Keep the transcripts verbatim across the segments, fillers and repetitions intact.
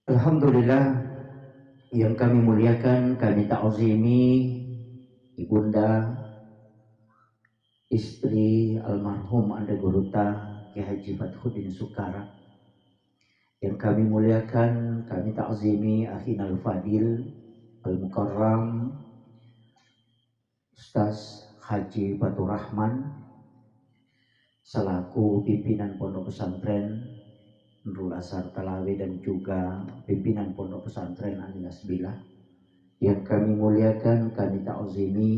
Alhamdulillah, yang kami muliakan, kami ta'zimi Ibunda, istri almarhum Anda Guruta, Kiai Haji Fathuddin Sukara. Yang kami muliakan, kami ta'zimi Akhinal Fadil Al-Mukarram, Ustaz Haji Faturrahman, selaku pimpinan Pondok Pesantren Nurul Azhar Talawe dan juga pimpinan Pondok Pesantren Anila Sebilah. Yang kami muliakan, kami ta'zimi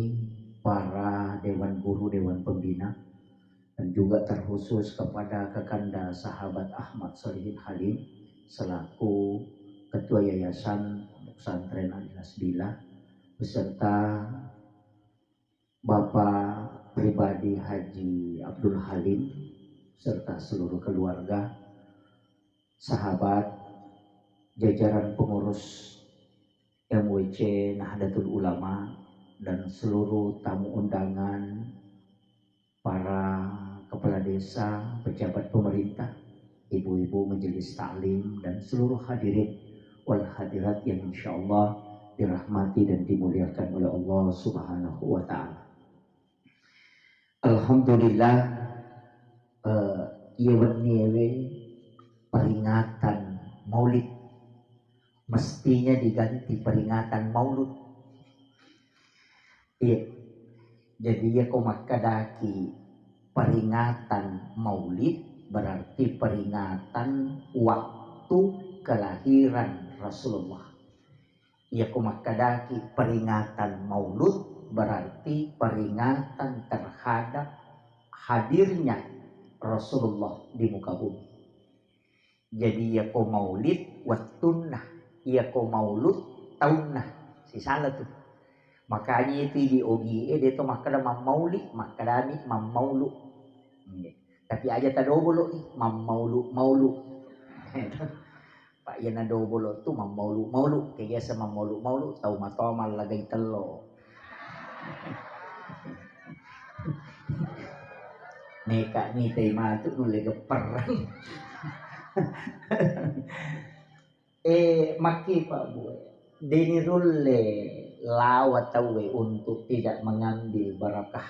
para dewan guru, dewan pembina, dan juga terkhusus kepada Kakanda Sahabat Ahmad Solihin Halim selaku Ketua Yayasan Pondok Pesantren Anila Sebilah, beserta Bapak pribadi Haji Abdul Halim serta seluruh keluarga, sahabat, jajaran pengurus M W C Nahdlatul Ulama, dan seluruh tamu undangan, para kepala desa, pejabat pemerintah, ibu-ibu majelis taklim, dan seluruh hadirin wal hadirat yang insya Allah dirahmati dan dimuliakan oleh Allah Subhanahu wa Ta'ala. Alhamdulillah, eh, iya wenniewe peringatan Maulid, mestinya diganti peringatan Maulud. Iya. Jadi, iya ko makkedaki peringatan Maulid, berarti peringatan waktu kelahiran Rasulullah. Iya ko makkedaki peringatan Maulud, berarti peringatan terhadap hadirnya Rasulullah di muka bumi. Jadi, iya ko Maulid wettunna, iya ko Maulud taunna. Sisala tu. Makanya itu di Ogi e, de to makkeda mammauli, makkedami mammaulu. Iya. Tapi aja tadobolo i, mammaulu-maulu. Pak, iya nadobolo tu mammaulu-maulu. Ke biasa mammaulu-maulu, tau matoa mallagai tello. Neka mitai matu nulle gepperang. Eh, makki Pak Bue, deni rulle lawa tauwe untuk tidak mengambil barakah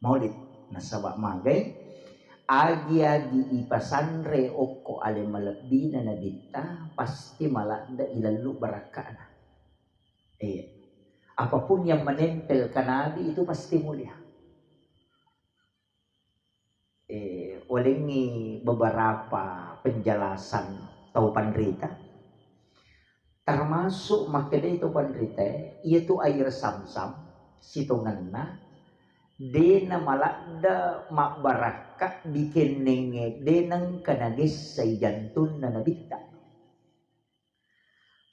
Maulid. Nasaba magai, agi-agi ipasanre okko ale malebbina Nabitta, pasti maladde ilallu barakkana. Iya. Apapun yang menempel ke Nabi itu pasti mulia. Eh, ulengngi beberapa penjelasan tau panrita. Termasuk makkedai tau panrita, iyatu air Zamzam sitongenna dena maladde mabbarakka bikennengnge denengka nagessai jantunna Nabitta.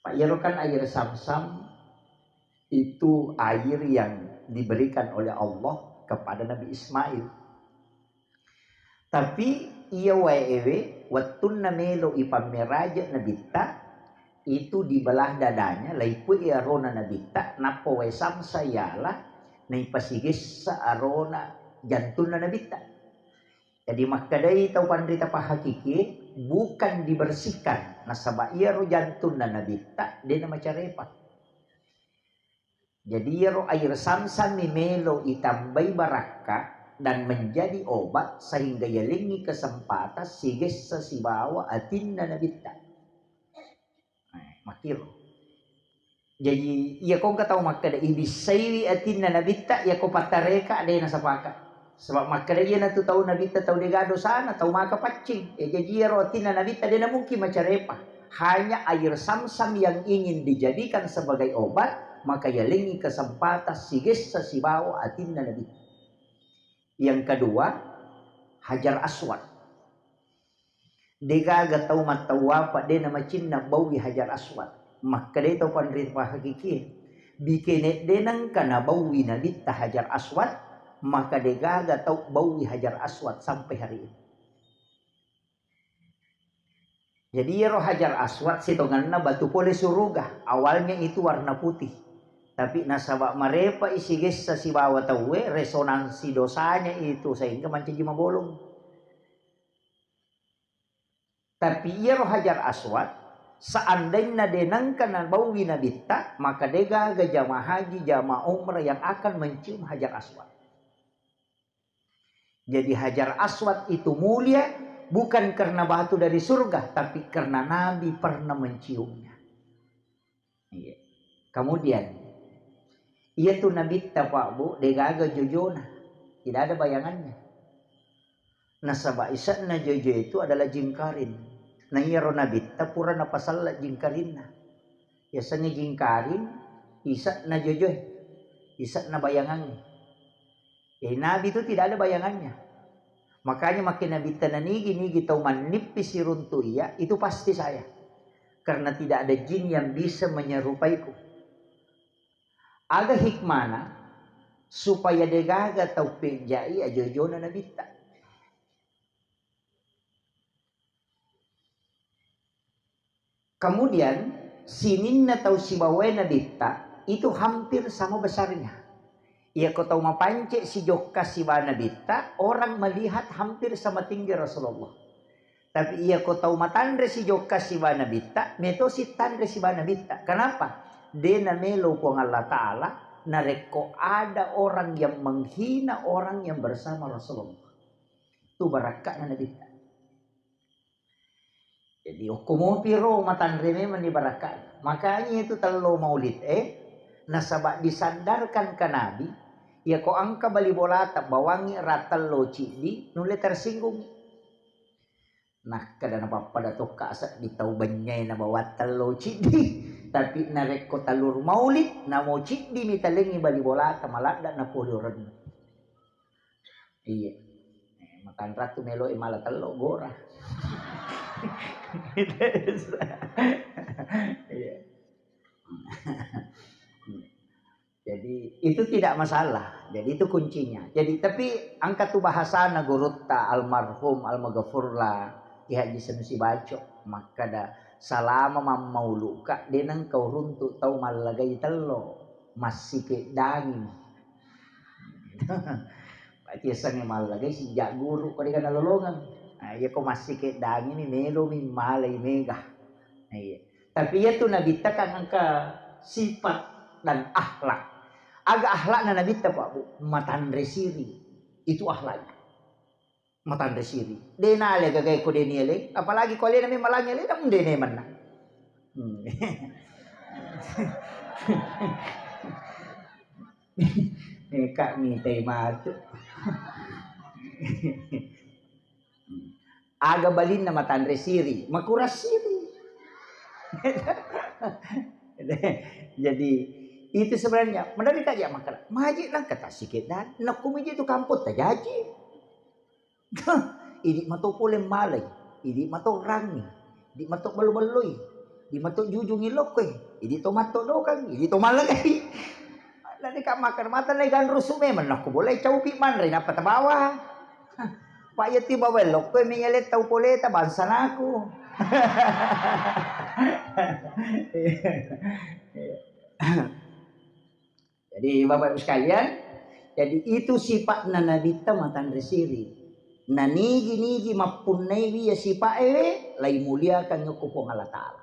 Pak, iyaro kan air Zamzam itu air yang diberikan oleh Allah kepada Nabi Ismail. Tapi iya wae ewe, wettunna melo ipammeraje Nabitta, itu dibelah dadanya, laipue arona Nabitta, nappa wae Zamzam yala, naipasigessa arona jantunna Nabitta. Jadi makkedai tau panrita pahakiki, bukan dibersihkan, nasaba iyaro jantunna Nabitta de namacarepa. Jadi iyaro air Zamzam mi melo itambai barakka dan menjadi obat sehingga yalengngi kesempatan sigessa sibawa atinna Nabitta. Eh, makkiro. Jaji, iya ko engka tau makkeda, ibissaiwi atinna Nabitta, iya ko pattareka, de nasapaka. Sebab makkeda, iyanatu tau Nabitta tau dega dosana, tau maka paccing. Ya, jaji, iyaro atinna Nabitta, de namungkin macarepa. Hanya air Zamzam yang ingin dijadikan sebagai obat, maka yalengngi kesempatan sigessa sibawa atinna Nabitta. Yang kedua, Hajar Aswad. Degaga tau mattawapa de namacinna bauwi Hajar Aswad. Makkedai tau panrita pahakikie, bikene de nengka nabauwi Nabitta Hajar Aswad, maka degaga tau bauwi Hajar Aswad sampai hari ini. Jadi iyaro Hajar Aswad sitongenna batu pole suruga, awalnya itu warna putih. Tapi nasaba marepa isigessa sibawa tauwe, resonansi dosanya itu sehingga mancaji mabolong. Tapi iyaro Hajar Aswad Seandainya de nengka nabaui Nabitta, maka de gaga jamaah haji, jamaah umrah yang akan mencium Hajar Aswad. Jadi Hajar Aswad itu mulia bukan karena batu dari surga, tapi karena Nabi pernah menciumnya. Iya. Kemudian, iya tu Nabitta, Pak Bu, de gaga jojona. Tidak ada bayangannya. Nasaba ise'na jojo itu adalah jingkaring. Na iyaro Nabitta pura napasella jingkarinna. Yasengnge jingkaring, ise'na jojoe, ise'na bayangangnge. Jadi Nabi itu tidak ada bayangannya. Makanya makin Nabitta nanigi-nigi tau mannippi siruntu iya, itu pasti saya. Karena tidak ada jin yang bisa menyerupaiku. Aga hikmana supaya de gaga tau pejjai ajojona Nabitta. Kemudian sininna tau sibawae Nabitta itu hampir sama besarnya. Iyako tau mapance sijokka siba Nabitta, orang melihat hampir sama tinggi Rasulullah. Tapi iyako tau matanre sijokka siba Nabitta, meto sitanre siba Nabitta. Kenapa? De namelo Puang Allah Ta'ala narekko ada orang yang menghina orang yang bersama Rasulullah. Itu barakka'na Nabitta. Jadi okko mopi ro matanre memang ni barakka'na. Makanya itu tello maulid eh nasaba disandarkan ke Nabi, iyako engka bali bolata bawangi ratello ciddi nulle tersinggung. Nakkeda napappada tokka seddi tau banynyai nabawa tello ciddi. Tapi narekko talur maulid, namo ciddi mitalengi bali bolata maladda napoli orenna. Iya. Eh, matanrattu melo mala tello gora. Iya. Jadi itu tidak masalah. Jadi itu kuncinya. Jadi tapi angka tu bahasana gurutta almarhum almaghfurlah Ki Haji Sanusi Baco makkada salama mammauluka de nengka uruntu tau mallagai tello massikeddangimi. Berarti yasengnge mallagai sijak guru ko de kana lolongeng. Nah, iya ko massikeddangimi melomi malai mega. Nah, iya. Tapi iyatu Nabitta kan engka sifat dan akhlak. Aga akhlakna Nabitta, Pak Bu? Matanre siri. Itu akhlaknya. Matanre siri. De nale gagai ko de nieleng, apalagi ko alena memang langi alena, de ne menna. Hmm. Eh, kak mitai matu. Aga balinna matanre siri, makurang siri. Jadi itu sebenarnya menarik aja makan. Maji nang kata sikit dan nakku miji itu kampung tajaji. Idi mato pole malai, idi mato rangi, idi mato bello-belloi, idi mato jujungi lokkoe, idi to mato dokang, idi to malagai. Lani ka makan mata lai ganrusu memang nakku boleh caupi manre napa tabawa. Pak yati bawa lokkoe meyale tau poleta bangsa naku. Jadi Bapak Ibu sekalian, jadi itu sifatna Nabitta matanre siri. Nanigi-nigi mappunnaiwi ya sifat ewe, lai muliakan yoko Puang Allah Ta'ala.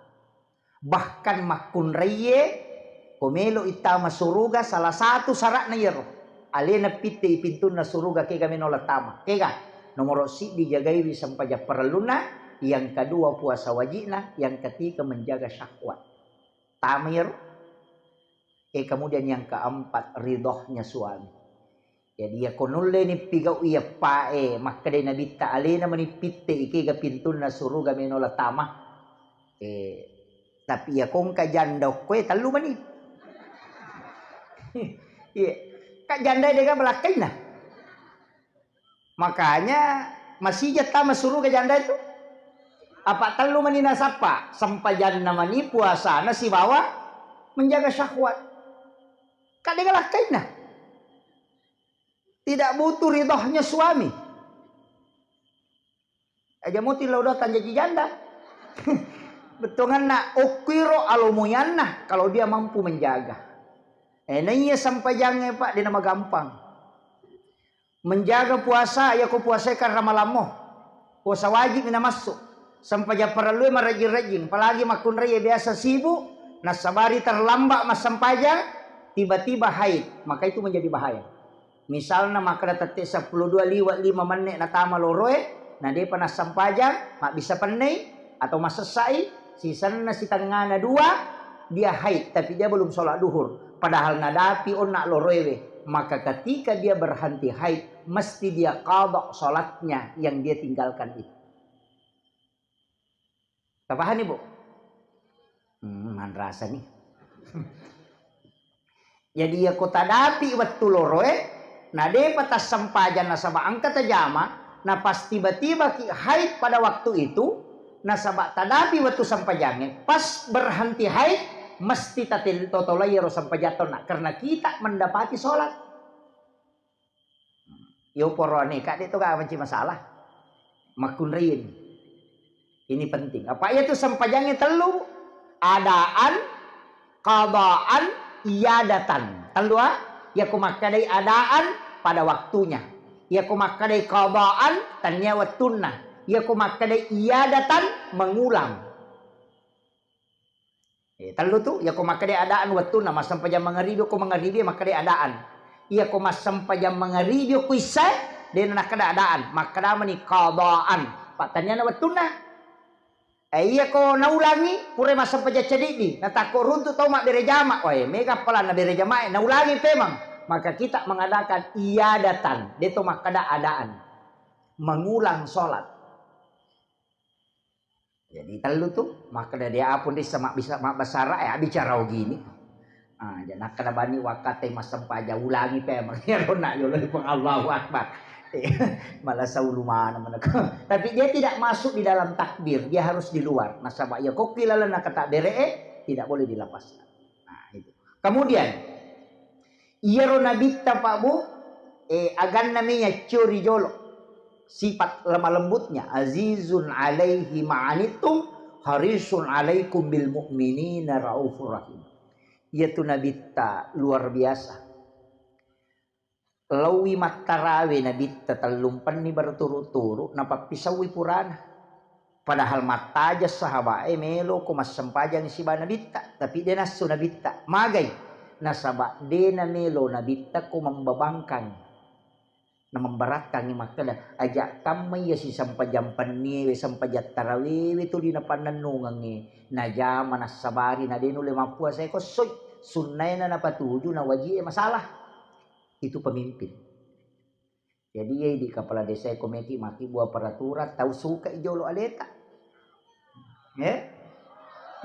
Bahkan makkunraie, ko melo ittama suruga, salah satu syaratna yero. Alena pitte i pintunna suruga kega menola tama. Kega? Nomoro siddi jagaiwi sempajang parellunna, yang kedua puasa wajibna, yang ketiga menjaga syahwat. Tama yero. Eh, kemudian yang keempat, ridhonya suami. Jadi, ya, ko nulle ni pigau iya pae, makkeda Nabitta alena mani pitte ikega pintunna suruga menola tama. Eh, tapi ya kongka janda okkoe tellu mani. Iya. Kak janda dega belakkainna. Makanya masija tama suruga janda itu. Apa tellu mani nasappa, sempajanna mani puasana sibawa menjaga syahwat. Kadega lakkainna. Tidak butuh ridhonya suami. Aja moti lao datang jaji janda. Bettuanganna okkuiro alomoyanna kalau dia mampu menjaga. Eh, naiya sempajangnge, Pak, dena magampang. Menjaga puasa, yako puasae kan ramalammo. Puasa wajib mina massu. Sempajang parellue marejjing-rejjing, apalagi makkunrai biasa sibuk, nasabari terlambat massempajang, tiba-tiba haid, maka itu menjadi bahaya. Misalna makkeda tette seppulo dua liwa' lima menne' natama loroe, na depa nassempajang, mabbissa pennei atau masessai, sisenna sitengngana dua, dia haid, tapi dia belum sholat duhur. Padahal nadapi onna loroewe, maka ketika dia berhenti haid, mesti dia qadha sholatnya yang dia tinggalkan itu. Tapahani, Bu? Hmm, manrasani. Jadi, iyako tadapi wettu loroe, na depa tassempajang nasaba engka tajama, na pas tiba-tiba ki haid pada waktu itu, nasaba tadapi wettu sempajangnge, pas berhenti haid, mesti tatel-, totolai iyaro sempajatta onna, karena kita mendapati sholat. Yo poroane ka de' to ga manci masalah. Makkunraini. Ini penting. Apa iyatu sempajangnge tellu? Adaan, qadaan, iadatan. Tellu, ah? Iyako makkedai adaan pada waktunya. Iyako makkedai qadaan tania wettunna. Iyako makkedai iadatan mengulang. Eh, tellu tu, iyako makkeda adaan wettunna, massempajang mangaribi ko mangaribi makkeda adaan. Iyako massempajang mangaribi ko issae, de' nakkeda adaan, makkeda mani qadaan. Pataniana wettunna. Eh, iyako naulangi, pura massempajang cadiddi, natakko runtu tau mabbere jama, wae, mega appalanna bere jamae, naulangi pemang. Maka kita mengadakan iadatan, de' to makkeda adaan. Mengulang sholat. Jadi tellu tu, makkeda dia apun dissa mabbisa-, mabbasara, eh, bicara ogini. Ah, jadi nakkeda bani wakkatte massempajang ulangi pe, iyaro na yolo pun Allahu Akbar. Malah saulu mana meneko. Tapi dia tidak masuk di dalam takbir, dia harus di luar. Nasaba iya kokki lalenna kata bere, eh, tidak boleh dilepaskan. Nah, itu. Kemudian, iyaro nabitta, Pak Bu, eh, aganna meyaccio ri jolo. Sifat lemah lembutnya, azizun alaihi ma'anittum, harisun alaikum bil mu'minina raufur rahim. Iyatu nabitta luar biasa. Laowi mattarawe nabitta tellumpenni berturut-turut, napappisaui purana. Padahal mattajeng sahabae melo ko massempajang siba nabitta, tapi de' nassu nabitta. Magai? Nasaba de' namelo nabitta ko membebankan. Na memberatkangngi makkeda, aja kamma iya sisempajang penniewe, sempajang tarawewe tuli napannennungengnge, najama nassabari na de' nulle mappuasa ko soi, sunnaena napatuju na wajie masalah. Itu pemimpin. Jadi, iya idi kepala desa ko meki makkibua peraturan, tau suka i jolo aleta. Eh?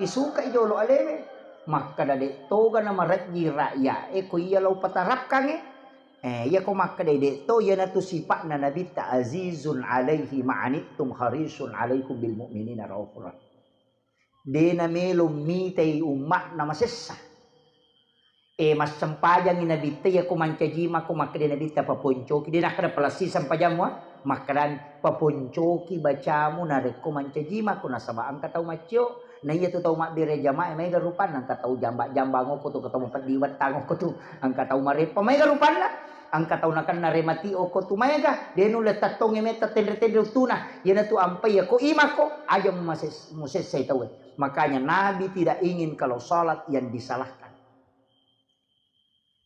Isuka i jolo alewe. Makkeda de' toga na marejji rakyat e ko iya lao patarapkangnge. Eh, iya ko makkeda de' to, iyanatu sipa'na nabitta, azizun alaihi ma'anittum harisun alaikum bil mu'minina raufur rahim. De' namelo mitai umma'na masessa. Eh, massempajangngi nabitta, iya ko mancaji mako makkeda nabitta paponcoki, de' nakkeda palessi sempajammu, ah. Makkedani, paponcoki bacamu narekko mancaji mako, nasaba engka tau maccio, na iya tu tau mabbere jamae maega rupanna, engka tau jamba-jambang okko tu, engka tau mapeddi wettang okko tu, engka tau mareppa maega rupanna, engka tau nakenna remati okko tu maega, de' nulle tettongnge metta tenre-tenre uttuna, iyanatu ampai iya ko imako, aja muses-, musessai tauwe. Makanya Nabi tidak ingin kalau salat yang disalahkan.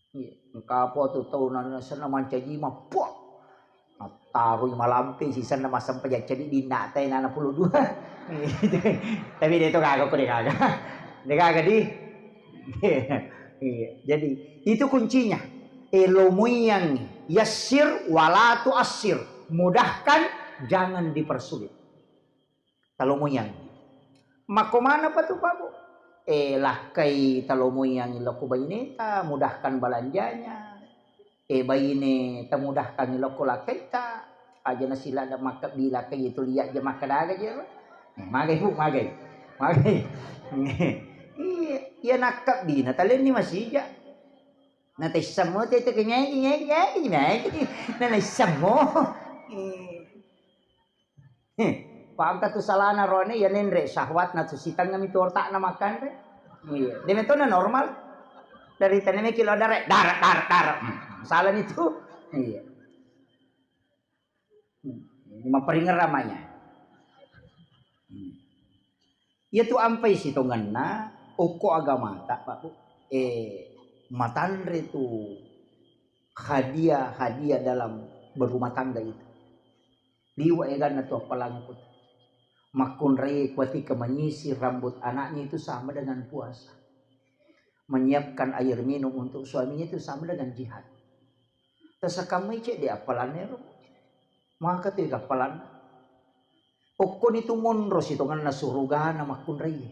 Iya, engka apa tu tau na-, na-, senna mancaji ma, puak. Nattarui malampe sisenna massempajang cadi di nata e nana pulo dua. Tapi de' to gaga ko de' gaga. De' gaga di. Iya, jadi itu kuncinya. Elo muiyangngi, yassir wala tuassir. Mudahkan, jangan dipersulit. Talomoyang. Makko manapa tu, Pak, Bu? Eh, lakkai talomoyang lokko baineta, mudahkan belanjanya. Eh, baine tamudahkan lokko lakkaita. Aja nasilada makkebbi lakkai itu liat je makkadaga je. Eh, magai, Bu, magai. Magai. Iya, iya nakkebbi na talenni masija. Na tessamo tete kenyai, kenyai, kenyai, kenyai. Na naissamo. Eh. Heh, pa engka tu salana roane, iya nenre syahwatna tu sitengngami tu otakna makkanre. Iya, de' metona normal. Dari tane meki lo dare, dare, dare, dare. Hmm, salani tu. Iya. Hmm, ini memperingat ramanya. Iyatu ampai sitongenna okko agamata, Pak Bu. Eh, matanre tu hadiah-hadiah dalam berumah tangga itu. Liwa eganna tu appalangku. Makkunrai kuatika menyisir rambut anaknya itu sama dengan puasa. Menyiapkan air minum untuk suaminya itu sama dengan jihad. Tasakamai cek di appalannya ro. Maka tu appalanna. Okkoni tu monro sitongenna surugana makkunrai.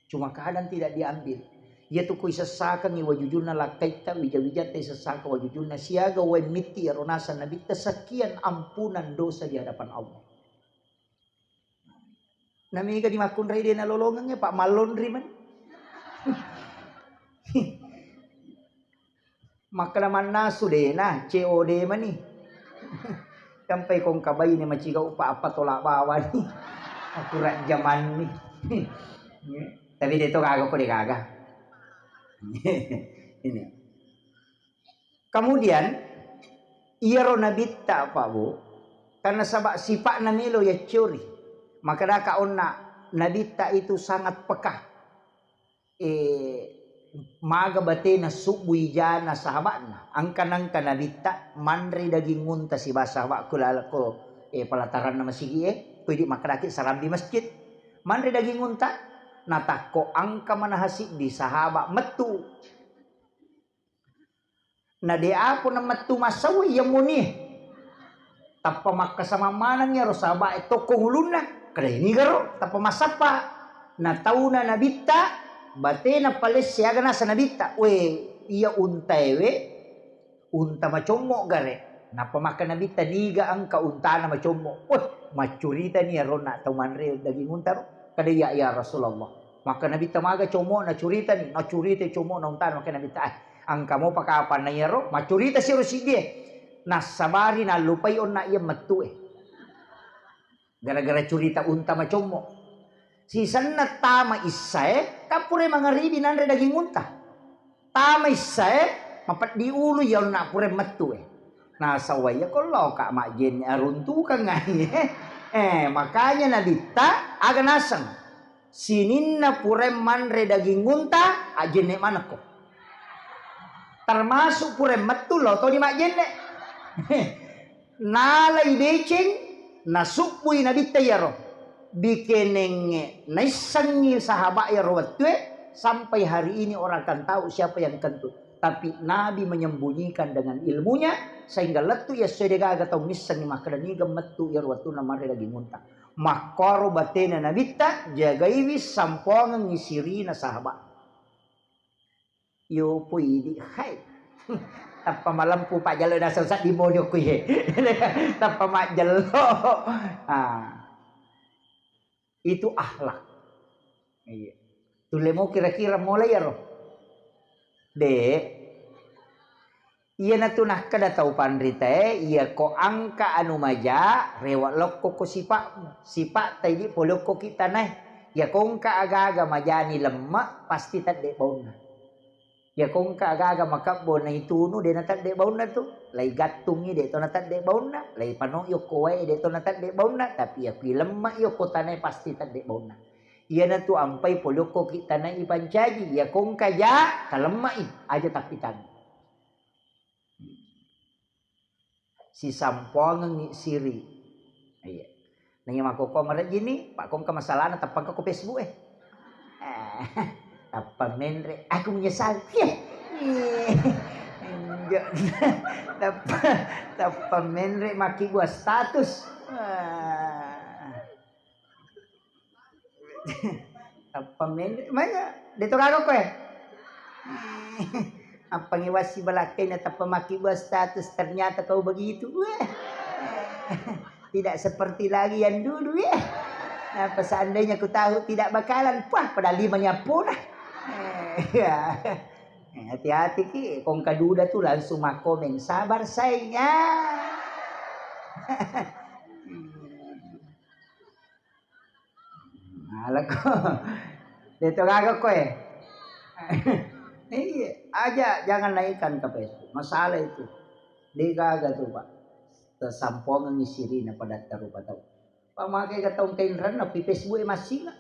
Cuma kadang tidak diambil. Iyatu ko isessakangngi wajujunna lakkaitta, wija-wijatta isessakang wajujunna, siaga wae mitti iyaro naseng nabitta, sekian ampunan dosa di hadapan Allah. Namiga di makkunrai de nalolongengnge, Pak, mallonri mani. Makkeda mannasu dena, C O D mani. Sampai kongka baine maciga upa apa tolak bawani. Aku rajjamanni. Tapi de to gaga ko de gaga. Ini. Kemudian iyaro nabitta, Pak Bu, karena sabak sipakna melo yaccori. Makkedaka onna nabitta itu sangat peka. Eh, maga batena subbui jana sahabatna. Angka-nangka nabitta manre daging unta siba sahabat ku lalako, eh, pelataranna masigi e, ku idi makkedaki sarambi masjid. Manre daging unta, natakko angka manaha siddi sahabat mettu. Na de apo na mettu massawa iya munie. Tappa makkasamang maneng iyaro sahabat e tokko ulunna. Kada ini garo, tappa massappa. Na tauna nabitta, batena palesse aga nasa nabitta. We, iya unta ewe, unta macommo gare. Nappa makka nabitta niga engka untana macommo. Weh, maccuritani iyaro na tau manre daging unta ro. Kada iya, ya Rasulullah. Makka nabitta maga commo, nacuritani, nacurita commo na untana makka nabitta. Ah, Engka mopa kapanna iyaro, maccurita siro siddie. Nassabari nallupai onna iya mettu e. Gara-gara curita unta macommo. Sisenna tama issae, kan pura mangaribi nanre daging unta. Tama issae, mapeddi ulu iya onna pura mettu e. Nasawaiya ko loka majjenne aruntukang ai. Eh, makanya nabitta aga naseng. Sininna purae manre daging unta, ajjenne manekko. Termasuk purae mettu lao toni majjenne. Nalai deceng, nasubbui nabitta iyaro. Bikenengnge naissengngi sahabat iyaro wettue, sampai hari ini orang akan tahu siapa yang kentut. Tapi Nabi menyembunyikan dengan ilmunya, sehingga lettu iya sesuai degaga tau missengngi makkeda niga mettu iyaro wettunna manre daging unta. Makkoro batena nabitta, jagaiwi sampoangengngi sirina sahabat. Yo poidi, hai. Tappa malempu pajjallo naseng saddi moni okko iye. Tappa majjallo. Ah. Itu akhlak. Iya. Tulle mo kira-kira mulai iyaro. Dek. Iyanatu nakkeda tau panritae, iyako engka anu maja, rewe lokko ko sipa'mu. Sipa'ta idi pole okko ki tanae. Iyako engka aga-aga majani lemme, pasti tedde baunna. Iyako engka aga-aga makebbo naitunu, de natedde baunna tu. Lai gattungi, de to natedde baunna. Lai panoi okko wae, de to natedde baunna. Tapi iyako ilemme okko tanae, pasti tedde baunna. Iyanatu ampai pole okko ki tanae ipancaji. Iyako engka ja, talemme'i, aja tappitangngi. Sisampoangengngi siri. Iya. Naiya makkokko marejjini, Pak, ko engka masalahna teppangka ko Facebook e. Eh, tappa menre, aku menyesal. Yeh. Iya. Enjo. Tappa, tappa menre makkibua status. Ah. Tappa menre, manya, de to gaga koe. Appangi wassi balakkaina tappa makkibua status, ternyata kau begitu. Weh. Tidak seperti lagi yang dulu, ya. Apa seandainya ku tahu tidak bakalan, puah, pada lima ni appona. Eh, ya. Eh, hati-hati ki, kong kaduda tu langsung makkomen, "Sabar, sayang." Ya. Alako. De to gaga koe. Iya, aja jangan naikkan ke Facebook. Masalah itu. De gaga tu, Pak. Tasampongengngi sirina padatta rupa tau. Pamake ga taung kainranna pi Facebook e massinga.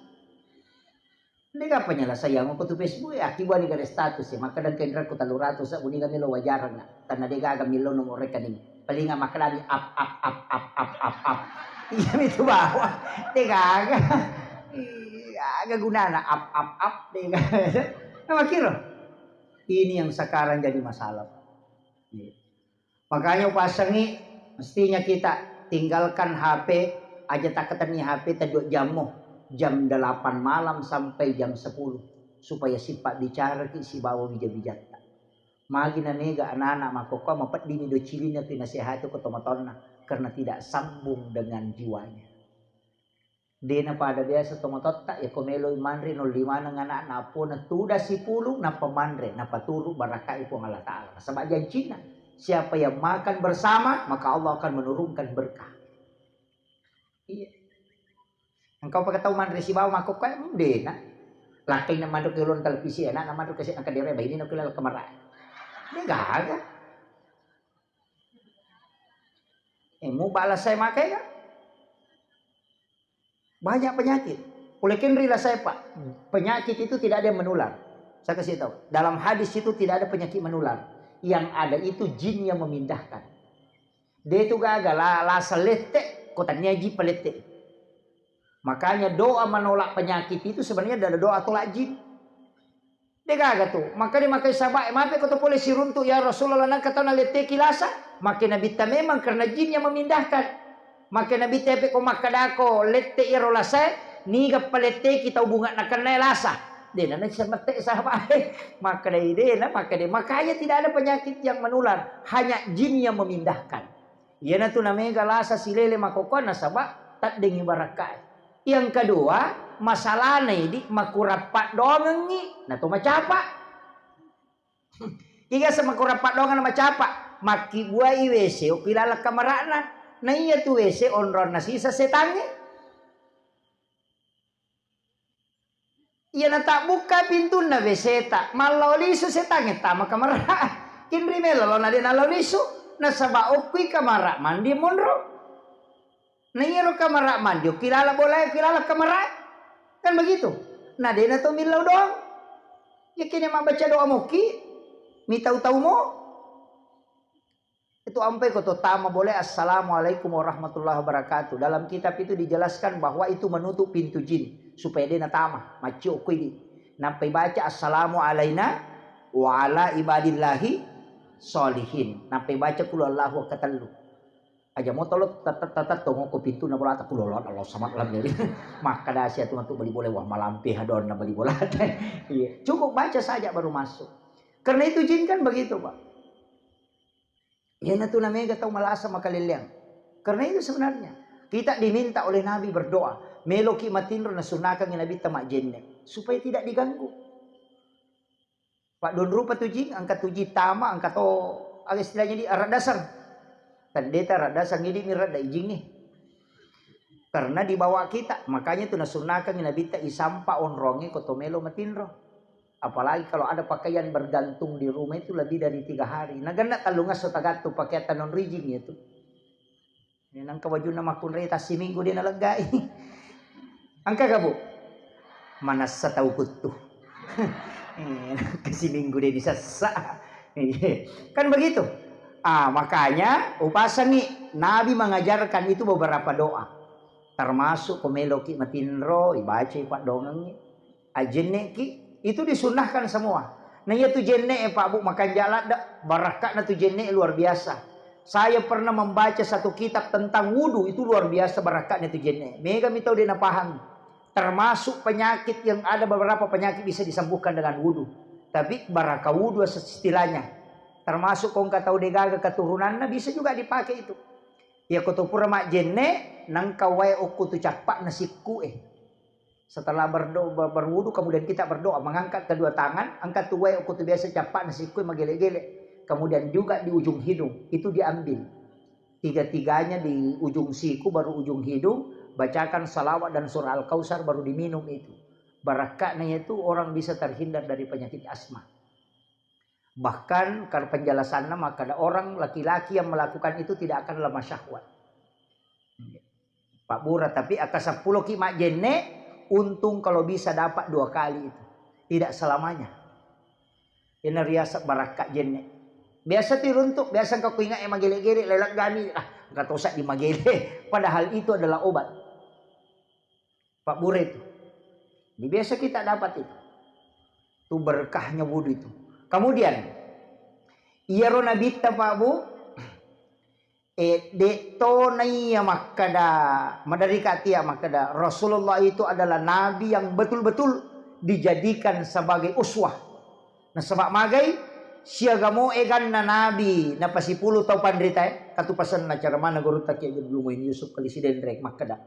Dega penyelesaian ko tu Facebook ya, akiba ni gare status ya, maka dan kendra ko tellu ratus, sa uninga melo wajarang na. Tanna dega aga milo nomor rekening. Paling makkadami ap, ap, ap, ap, ap, ap, ap. Iya itu bawa. Dega aga. Iya, aga gunana ap, ap, ap, dega. Nah, makiro. Ini yang sekarang jadi masalah. Iya. Makanya upasengi, mestinya kita tinggalkan H P, aja takkatenni H P tedua jammu, jam delapan malam sampai jam sepuluh, supaya sipabbicaraki sibawa bija-bijatta. Magi na mega anak-anak makkokkoe mapeddimi do cilinna pinasehati ko tomatoanna, karena tidak sambung dengan jiwanya. Dena pada biasa tomatoatta, yako meloi manre nolli maneng anakna, apona tuda sipulung, nappa manre, nappa turu barakkai Puang Allah Ta'ala. Nasaba jancinna, siapa yang makan bersama, maka Allah akan menurunkan berkah. Iya. Engkau pakai tahu manre sibawa makkokkoe, hmm, dena. Lakkaina manre ke ulun televisi, anakna manre ke sena kadere, bainena ke laleng kamarae. Dia gaga. Eh, mu balas saya makai kan? Banyak penyakit. Oleh kenri lah saya, Pak. Penyakit itu tidak ada yang menular. Saya kasih tahu. Dalam hadis itu tidak ada penyakit menular. Yang ada itu jin yang memindahkan. Dia itu gagal lah, lah selete, kota niaji pelete. Makanya doa menolak penyakit itu sebenarnya adalah doa tolak jin. Degaga tu. Maka dia makai sahabat, mape ko to pole siruntuk, ya Rasulullah, nangka tau naletteki lasa. Maka Nabitta memang karena jin yang memindahkan. Maka Nabitta pe ko makkadako lette iyaro lasa, niga paletteki tau bunga nakenna lasa. Dena na semette sahabat. Maka dai dena, maka dai. Makanya tidak ada penyakit yang menular, hanya jin yang memindahkan. Iyanatu namega lasa silele makkokkoe nasaba taddengi barakkae. Yang kedua, masalahna idi makurang paddoangengngi nato macapa. Iga se makurang paddoangenna macapa, makkibuai W C okki laleng kamara'na. Na iya tu W C onronna sisa setangnge. Iya natabbukka pintunna W C ta, mallao lisu setangnge tama kamara. Kinri melo lo na de nalao lisu, nasaba okkui kamara mandi monro. Na iyaro kamara mandi okki lala bolae, okki lala kamara. Kan begitu. Na de na to millau doang. Yakkini mabbaca doa mokki, mitau-tau mo. Itu ampai ko to tama boleh, "Assalamualaikum warahmatullahi wabarakatuh." Dalam kitab itu dijelaskan bahwa itu menutup pintu jin supaya dia natama, maccio kui di. Nampai baca, "Assalamu alaina wa ala ibadillahi sholihin." Nampai baca kulu Allahu ketellu. Aja mau tolong tetap tetap tongok ko pintu na bolata kulu Allah, Allah sama lam jadi. Maka dasi atu matu bali boleh, wah malampe hadon na bali bolata. Iya, cukup baca saja baru masuk. Karena itu jin kan begitu, Pak. Iyanatu namega tau malasa makalelleang. Karena itu sebenarnya kita diminta oleh Nabi berdoa. Meloki matinro nasunnakangi Nabitta majjenne supaya tidak diganggu. Pak, don rupa tu jing, engka tu jing tama, engka to, aga istilahnya di, aradasang. Tandeta aradasang ini mi rada ijing nih. Karena dibawa kita, makanya tu nasunnakangi Nabitta isampa onronge ko to melo matinro. Apalagi kalau ada pakaian bergantung di rumah itu lebih dari tiga hari. Naganna tellungesso tagattu pakaian tanong rijing itu. Ini nangka wajunna makkunrai tassiminggu de naleggai. Engka ga, Bu? Manassa tau kuttu. Eh, nangka siminggu de disessa. Iya. Kan begitu. Ah, makanya upasangi Nabi mengajarkan itu beberapa doa. Termasuk ko meloki matinro, ibacai paddongengngi. Ajenneki, itu disunnahkan semua. Nah, iya tu jenne, eh, Pak Bu, makanja ladde, barakka'na tu jenne luar biasa. Saya pernah membaca satu kitab tentang wudu, itu luar biasa barakka'na tu jenne. Mega mi tau de napahami. Termasuk penyakit yang ada, beberapa penyakit bisa disembuhkan dengan wudu. Tapi baraka wudu istilahnya. Termasuk ko engka tau degaga keturunanna bisa juga dipakai itu. Iya ko to pura majjenne, nangka wae okko tu cappa'na sikku e. Setelah berdo-, ber-, berwudu, kemudian kita berdoa, mengangkat kedua tangan, angkat tu wae okko tu biasa cappa'na sikku e magele-gele. Kemudian juga di ujung hidung, itu diambil. Tiga-tiganya di ujung siku, baru ujung hidung, bacakan salawat dan surah Al-Kautsar, baru diminum itu. Barakka'na itu orang bisa terhindar dari penyakit asma. Bahkan kar-, penjelasanna makkada orang laki-laki yang melakukan itu tidak akan lemah syahwat. Pabbura, tapi akka seppulo ki majjenne, Untung kalau bisa dapat dua kali itu. Tidak selamanya. Ina riaseng barakka jenne. Biasa tu iruntuk, biasa engka kuingat e magele-gele, lelak gami, ah, engka tosa di magele. Padahal itu adalah obat. Pak Bure itu. Di biasa kita dapat itu. Itu berkahnya wudhu itu. Kemudian, iyaro nabitta, Pak Bu, eh, de to naiya makkada, maderri katia makkada, Rasulullah itu adalah nabi yang betul-betul dijadikan sebagai uswah. Nasaba magai, siaga mo eganna nabi napasipulu tau panritae, katu pasenna cara mana gurutta Kiai Haji Abdul Muin Yusuf Kali Sidenreng makkada,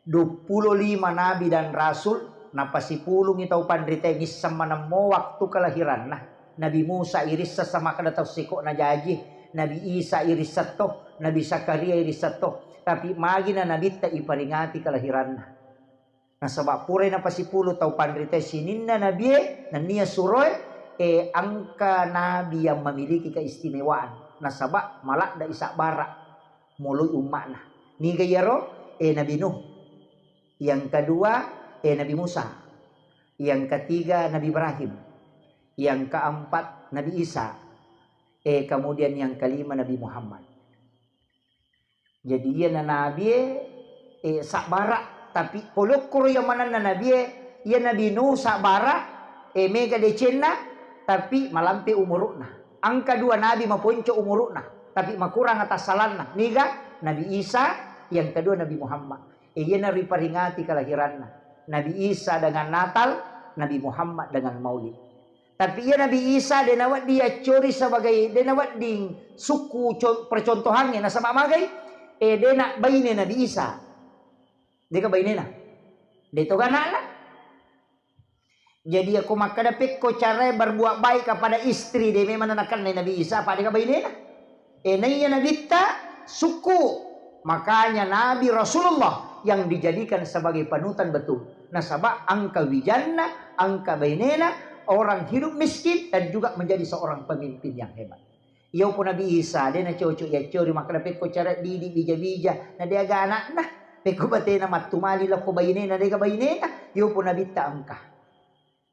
duappulo lima nabi dan rasul, napasipulungi tau panritae, misseng manemmo waktu kelahiranna. Nabi Musa irisseng samakkada tau siko'na jaji, Nabi Isa irisseng to, Nabi Zakaria irisseng to. Tapi magi na nabitta iparingati kelahiranna. Nasaba purai napasipulu tau panritae sininna nabie, nennia suroe, eh, engka nabi yang memiliki keistimewaan. Nasaba maladda isabbara moloi umma'na. Niga iyaro? Eh, Nabi Nuh. Yang kedua, eh, Nabi Musa. Yang ketiga, Nabi Ibrahim. Yang keempat, Nabi Isa. Eh, kemudian yang kelima, Nabi Muhammad. Jadi, iyana nabie, eh, sabbara, tapi polokkoro iya manenna nabie, iya Nabi Nuh sabbara, eh, mega decenna, tapi malampe umuru'na. Engka dua nabi maponco umuru'na, tapi makurang atassalanna. Niga? Nabi Isa, yang kedua Nabi Muhammad. Eh, iyana riparingati kelahiranna. Nabi Isa dengan Natal, Nabi Muhammad dengan Maulid. Tapi iya Nabi Isa de nawedding yaccori sebagai, de nawedding sukku co-, percontohangnge, nasaba magai, eh, de na baine Nabi Isa. Deka bainena. De toga anakna. Jadi, ako makkada pekko carae berbuat baik kepada istri, de memang nakennai Nabi Isa, apa deka bainena. Eh, naiya nabitta sukku. Makanya Nabi Rasulullah yang dijadikan sebagai panutan betul. Nasaba engka wijanna, engka bainena, orang hidup miskin dan juga menjadi seorang pemimpin yang hebat. Iya upo Nabi Isa, de na cocok yaccori makkada pekko cara didi bija-bija, na de aga anakna. Pekko batena mattumali lokko bainena, de ga bainena. Iya upo nabitta engka.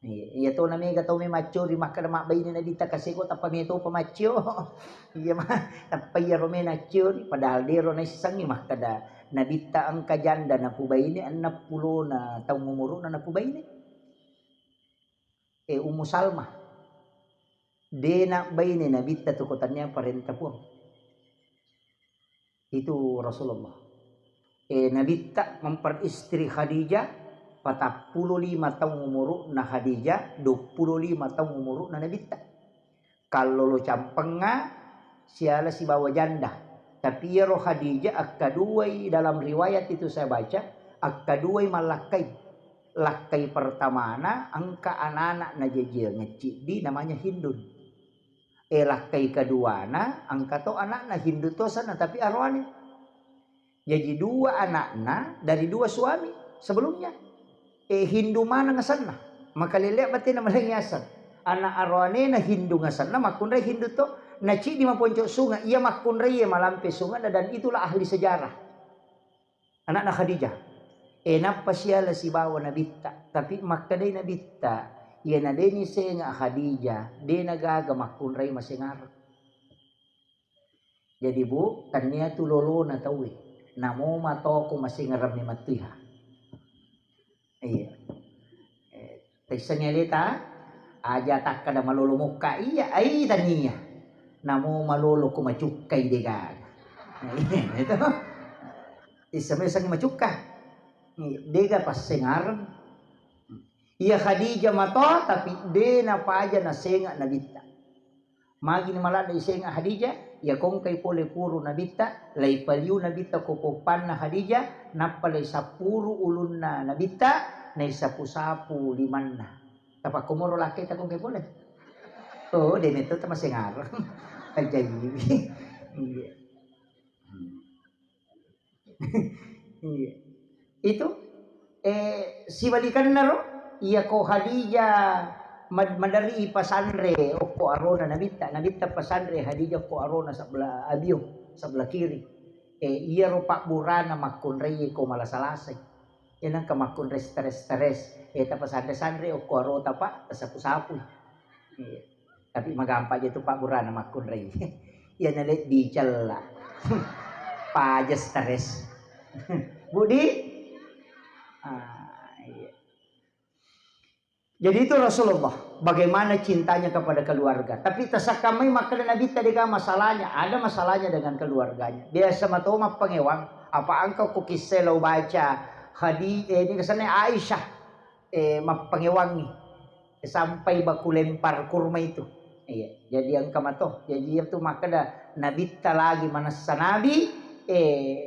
Iya, iya to na mega tau me maccori makkada mabbaine nabitta kaseko tappa me topa maccio. Iya ma, tappa iyaro me naccori, padahal dero naissengngi makkada nabitta engka janda napubaine, enneng pulona taung umuru'na napubaine. Eh, Ummu Salmah. De nabbaine nabitta tu ko tania parenta Puang. Itu Rasulullah. Eh, nabitta memperistri Khadijah, patappulo lima taung umuru'na Khadijah, duappulo lima taung umuru'na nabitta. Kallolo campengnga siala sibawa janda. Tapi iyaro Khadijah akkaduai, dalam riwayat itu saya baca, akkaduai mallakkai. Lakkai pertamana engka anak-anak najajiang ciddi namanya Hindun. Eh, lakkai keduana, engka to anakna Hindu to asenna, tapi aroane. Jaji dua anakna dari dua suami sebelumnya. Eh, Hindu maneng asenna. Makalelea batena malengi aseng. Anak aroanena Hindu ngasenna, makkunrai Hindu to. Naciddi maponco sunga, iya makkunrai malampe sunga, dan itulah ahli sejarah. Anakna Khadijah. Eh, nappa siala sibawa nabitta. Tapi makkedai nabitta, iyana de nisenga Khadijah, de nagaga makkunrai masengareng. Jadi, Bu, tania tu lolona tauwe. Namo matoko masengareng memattuiha. Iya. Eh, taissengngi aleta, aja takkada malolo mokka iya, ai tania. Namo malolo ko macukkai degaga. Itu. Isseng-, issengngi macukka. Iya, dega passengareng. Iya Khadijah matoa, tapi de napaja nasenga nabitta. Magini maladde isenga Khadijah, iya kongkai pole puru nabitta, laipaliu nabitta ko poppanna Khadijah, nappa laisappuru ulunna nabitta, naisapu-sapu limanna. Tapakkomoro lakkaita kongkai pole. Oh, de metto tamasengareng. Ajaibi. Iya. Iya. Itu, eh, sibalikannaro, iya ko Khadijah mad-, maderri ipasanre okko arona nabitta, nabitta pasanre Khadijah okko arona sebelah abio, sebelah kiri. Eh, iyaro pabburana makkunrai ko malasa-lasai. Iya nengka makkunrai stres-stres. Eh, tapasanre-sanre okko arota, Pak, tasapu-sapui. Iya. Tapi magampang aja tu, Pak, burana makkunrai. Iya nale dicella. Paja stres. Budi? Ah, iya. Jadi itu Rasulullah, bagaimana cintanya kepada keluarga. Tapi tasakkamai makkeda Nabitta dega masalahnya, ada masalahnya dengan keluarganya. Biasa mato mappangewang, apa engka ko kissai lo baca hadis, eh, ini kesannya Aisyah, eh, mappangewangi sampai baku lempar kurma itu. Iya, jadi engka mato. Jadi itu makkeda Nabitta lagi manessa Nabi, eh,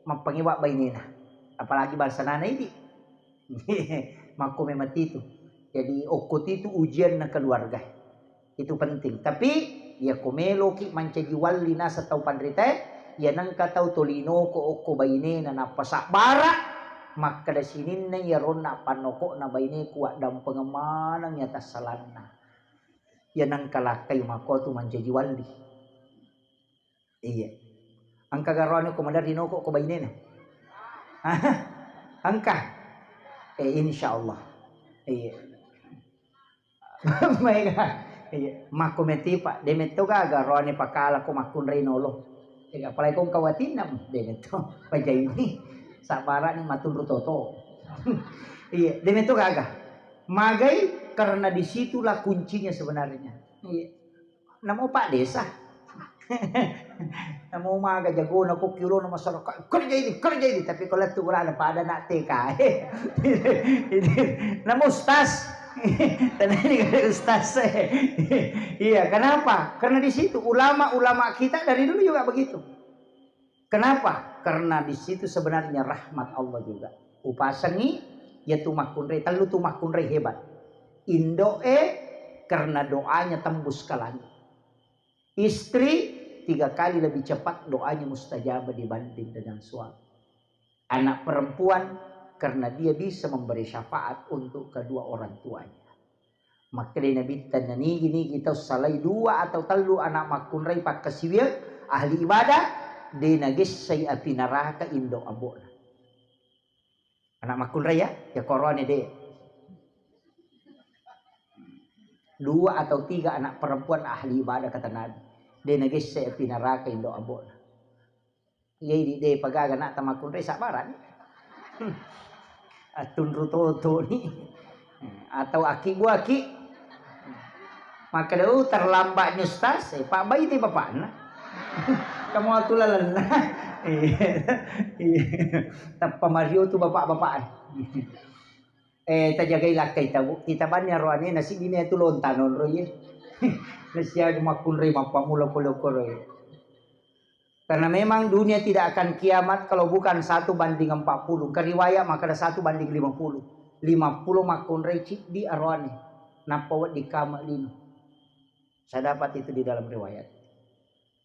mappangewa bainena. Apalagi bangsa nana idi. Makko memang titu. Jadi okko titu ujian na keluarga. Itu penting. Tapi iya ko meloki mancaji walli naseng tau panritae, iya nengka tau tolinoko okko bainena nappa sabbara, makkeda sininna iya ronna pannokokna baineku addampengeng maneng iya tassalanna. Iya nengka lakkai makko tu mancaji walli. Iya. Engka garoane ko maderri noko ko bainena. Engka. Eh, insya Allah. Iya. Maega. Iya. Makko meti, Pak. De metto gaga roane pakala ko makkunrai nolo. Iya, apalagi ko engka watinna, de metto. Pajaini. Sabbarani matunru toto. Iya, de metto gaga. Magai karena disitulah kuncinya sebenarnya. Iya. Namo Pak Desa. Namo maga jagona ko kiolono masyarakat, "Kerja ini, kerja ini." Tapi ko lettu bolana pada nak T K. Namo Ustaz. Tenani Ustaz. Iya, kenapa? Karena di situ ulama-ulama kita dari dulu juga begitu. Kenapa? Karena di situ sebenarnya rahmat Allah juga. Upasangi, ya tu makkunrai, tellu tu makkunrai hebat. Indo'e karena doanya tembus ke langit. Istri tiga kali lebih cepat doanya mustajab dibanding dengan suami. Anak perempuan karena dia bisa memberi syafaat untuk kedua orang tuanya. Makkeda Nabitta, nigi-nigi tau salai dua atau tellu anak makkunrai pakkasiwiang ahli ibadah, de nagessai api naraka indo ambo'na. Anak makkunrai ya, ya korone de. Dua atau tiga anak perempuan ahli ibadah kata Nabi. De nagessai api naraka indo ambo'na. Iya, idi de pagaga nak tamakkunrai sabbarani. Attunru totoni. Atau aki buaki. Makkeda, "Oh, terlambat ni Ustaz." Eh, Pak Bai ni bapakna. Kamu atu lalenna. Iya. Iya. Tappa Mario tu bapak-bapak. Eh, tajagai lakkai tabu. Kita banni aroane nasi bine tu lonta nonro ye. Nasiaga makkunrai mappamula pole okoro ye. Karena memang dunia tidak akan kiamat kalau bukan satu banding empat puluh. Keriwayat makkeda satu banding lima puluh. Lima puluh makkunrai ciddi aroane. Nappa wedding kama lino. Saya dapat itu di dalam riwayat.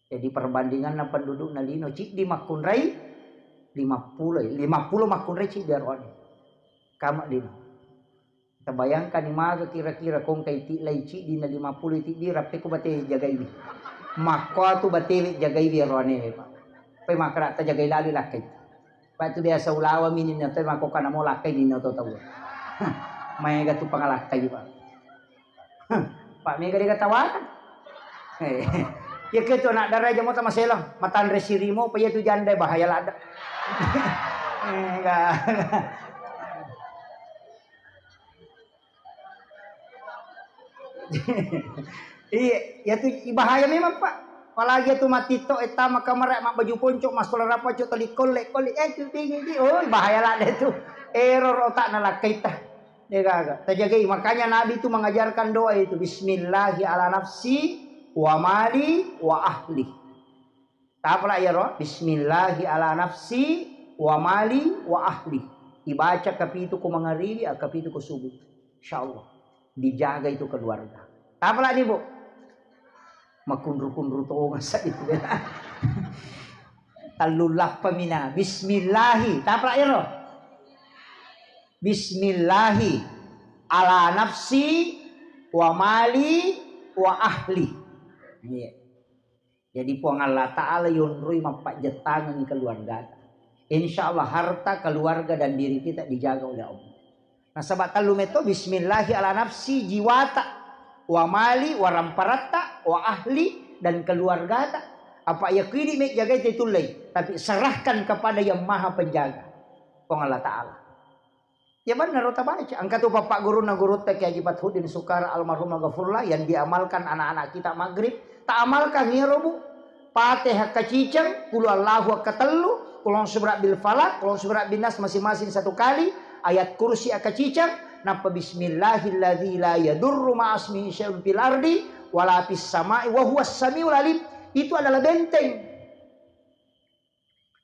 Jadi perbandinganna pendudukna lino ciddi makkunrai lima puluh, lima puluh makkunrai ciddi aroane. Kama lino. Tabayangkani maga kira-kira kongkai ti lai ciddi na lima puluh ciddi rappe ko bate jagaiwi. Makko tu batewe jagaiwi aroane, Pak. Pe makkeda tajagai lali lakkai. Pak tu biasa ulawa mini na te makko kana mo lakkai ni na to tau. Maega tu pangalakkai, Pak. Pak mega de tawakang. Eh, iya ke tu anak dara jamo tamaselang, matanre sirimo, pa iya tu janda bahaya ladde. Enggak. Iya, ya tu bahaya memang, Pak. Apalagi ya tu mati to, eh, tama kamar, mak baju ponco, mas sekolah rapat, cok tali kolle, kolle, eh, tu tinggi, tinggi. Oh, bahaya lah deh tu. Error otak na lakkaita. Degaga. Tajagai. Makanya Nabi itu mengajarkan doa itu. Bismillahi ala nafsi wa mali wa ahli. Tapala iyaro, bismillahi ala nafsi wa mali wa ahli. Ibaca kapitu ko mangaribi, a kapitu ko subuh. Insyaallah. Dijaga itu keluarga. Tapala ni, Bu. Makunru-kunru tonga sa itu. Tallu lappa mina. Bismillahi. Tapala iyaro. Bismillahi. Ala nafsi wa mali wa ahli. Iya. Jadi Puang Allah Ta'ala yonroi mappajjettangengi keluargata. Insya Allah harta, keluarga, dan diri kita dijaga oleh Allah. Nasaba tellu metto, bismillahi ala nafsi, jiwata, wa mali, wa ramparatta, wa ahli, dan keluargata. Apa iya kuidi me jagai te tullei, tapi serahkan kepada yang maha penjaga, Puang Allah Ta'ala. Ya benar, tabaca. Engka tu bapak guruna gurutta Kiai Haji Fathuddin Sukara almarhum ghafurlah yang diamalkan anak-anak kita maghrib. Tak amalkan ya robu. Fatihah kaciceng, kulu Allahu akka tellu, kulon subra bil falak, kulon subra bin nas masing-masing satu kali, ayat kursi akka ciceng, napa bismillahilladzi la yadurru ma'asmihi syai'un fil ardi wala fis sama'i wa huwas samiul alim. Itu adalah benteng.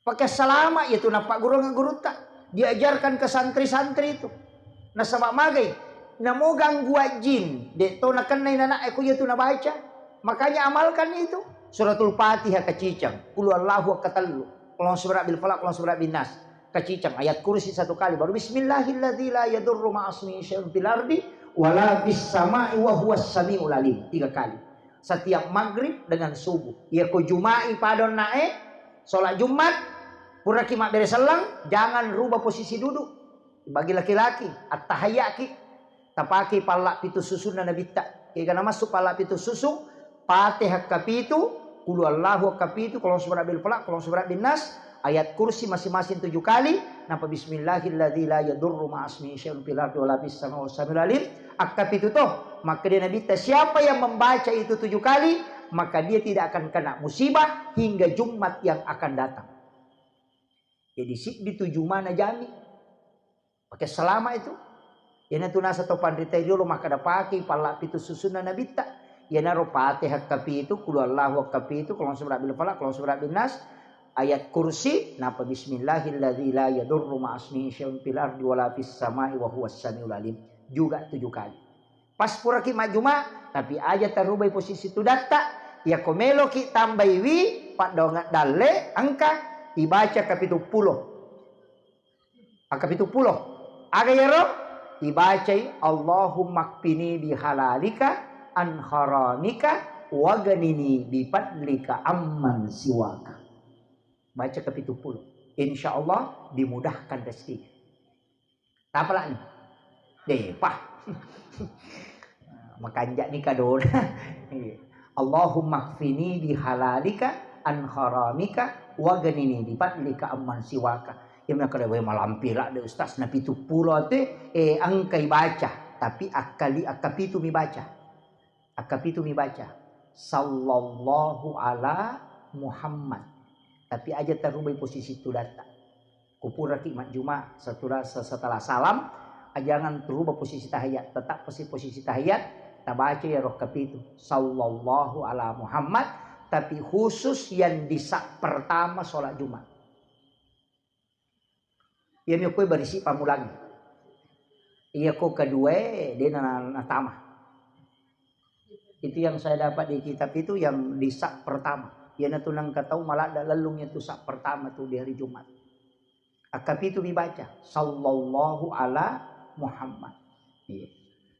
Pakai salama, yaitu nappagguruang gurutta. Diajarkan ke santri-santri itu. Nasaba magai, namo gangguan jin, de to nakennai nana eko yaitu nabaca. Makanya amalkan itu. Suratul Fatihah kacicang, kulu Allahu akka tellu, kulon subra bil falak, kulon subra bin nas, kacicang, ayat kursi satu kali, baru bismillahilladzi la yadurru ma'asmihi syai'un fil ardi wala fis sama'i wa huwas samiul alim tiga kali. Setiap maghrib dengan subuh. Iya ko Juma'i padon nae, sholat Jumat, puraki mabbere sellang, jangan rubah posisi duduk. Bagi laki-laki, attahayaki, tapaki palla pitu susunna Nabitta. Kega namassu palla pitu susung, Fatihah kapitu, kulu Allahu kapitu, kulon subra bil falak, kulon subra bin nas, ayat kursi masing-masing tujuh kali, napa bismillahilladzi la yadurru ma'asmihi syai'un fil ardi wala fis sama'i wa huwas samiul alim. Akkapitu to, makkeda Nabitta, siapa yang membaca itu tujuh kali, maka dia tidak akan kena musibah hingga Jumat yang akan datang. Jadi siddi tujuh mana jami. Pakai selama itu. Iyana tu nasa to panrita riolo makkeda pake palla pitu susunna Nabitta. Iyanaro Fatihah kapitu, kulu Allahu kapitu, kulon subra bil falak, kulon subra bin nas, ayat kursi, napa bismillahilladzi la yadurru ma'asmihi syai'un fil ardi wala fis sama'i wa huwas samiul alim. Juga tujuh kali. Pas puraki majjuma, tapi aja tarubai posisi tudatta, iya ko meloki tambaiwi paddoangeng dalle, engka ibaca kapitu pulo. Akkapitu pulo. Aga iyaro? Ibacai, Allahumma kfini bihalalika an haramika wagnini bifadlika amman siwaka. Baca kapitu pulo. Insya Allah dimudahkan rezeki. Tapalani? Depa. Makanja ni kadona. Iya. Allahumma kfini bihalalika an haramika wagnini bifadlika amman siwaka. Iya makkeda, "Wé, malampe ladde, Ustaz, na pitu pulo atu, eh, engkai baca, tapi akkali-, akkapitu mi baca." Akkapitu mi baca, "Sallallahu ala Muhammad." Tapi aja tarubai posisi tudatta. Kupuraki majjuma setelah, setelah salam, jangan terubah posisi tahiyat, tetap posisi, posisi tahiyat, tabaca iyaro kapitu, "Sallallahu ala Muhammad," tapi khusus yang di saf pertama sholat Jumat. Iya mi okkoe barisi pammulang. Iya ko kedua, eh, de na, natama. Itu yang saya dapat di kitab itu yang di saf pertama. Iyana tu nengka tau maladde lellung itu saf pertama tu di hari Jumat. Akkapitu mi baca, "Sallallahu ala Muhammad." Iya.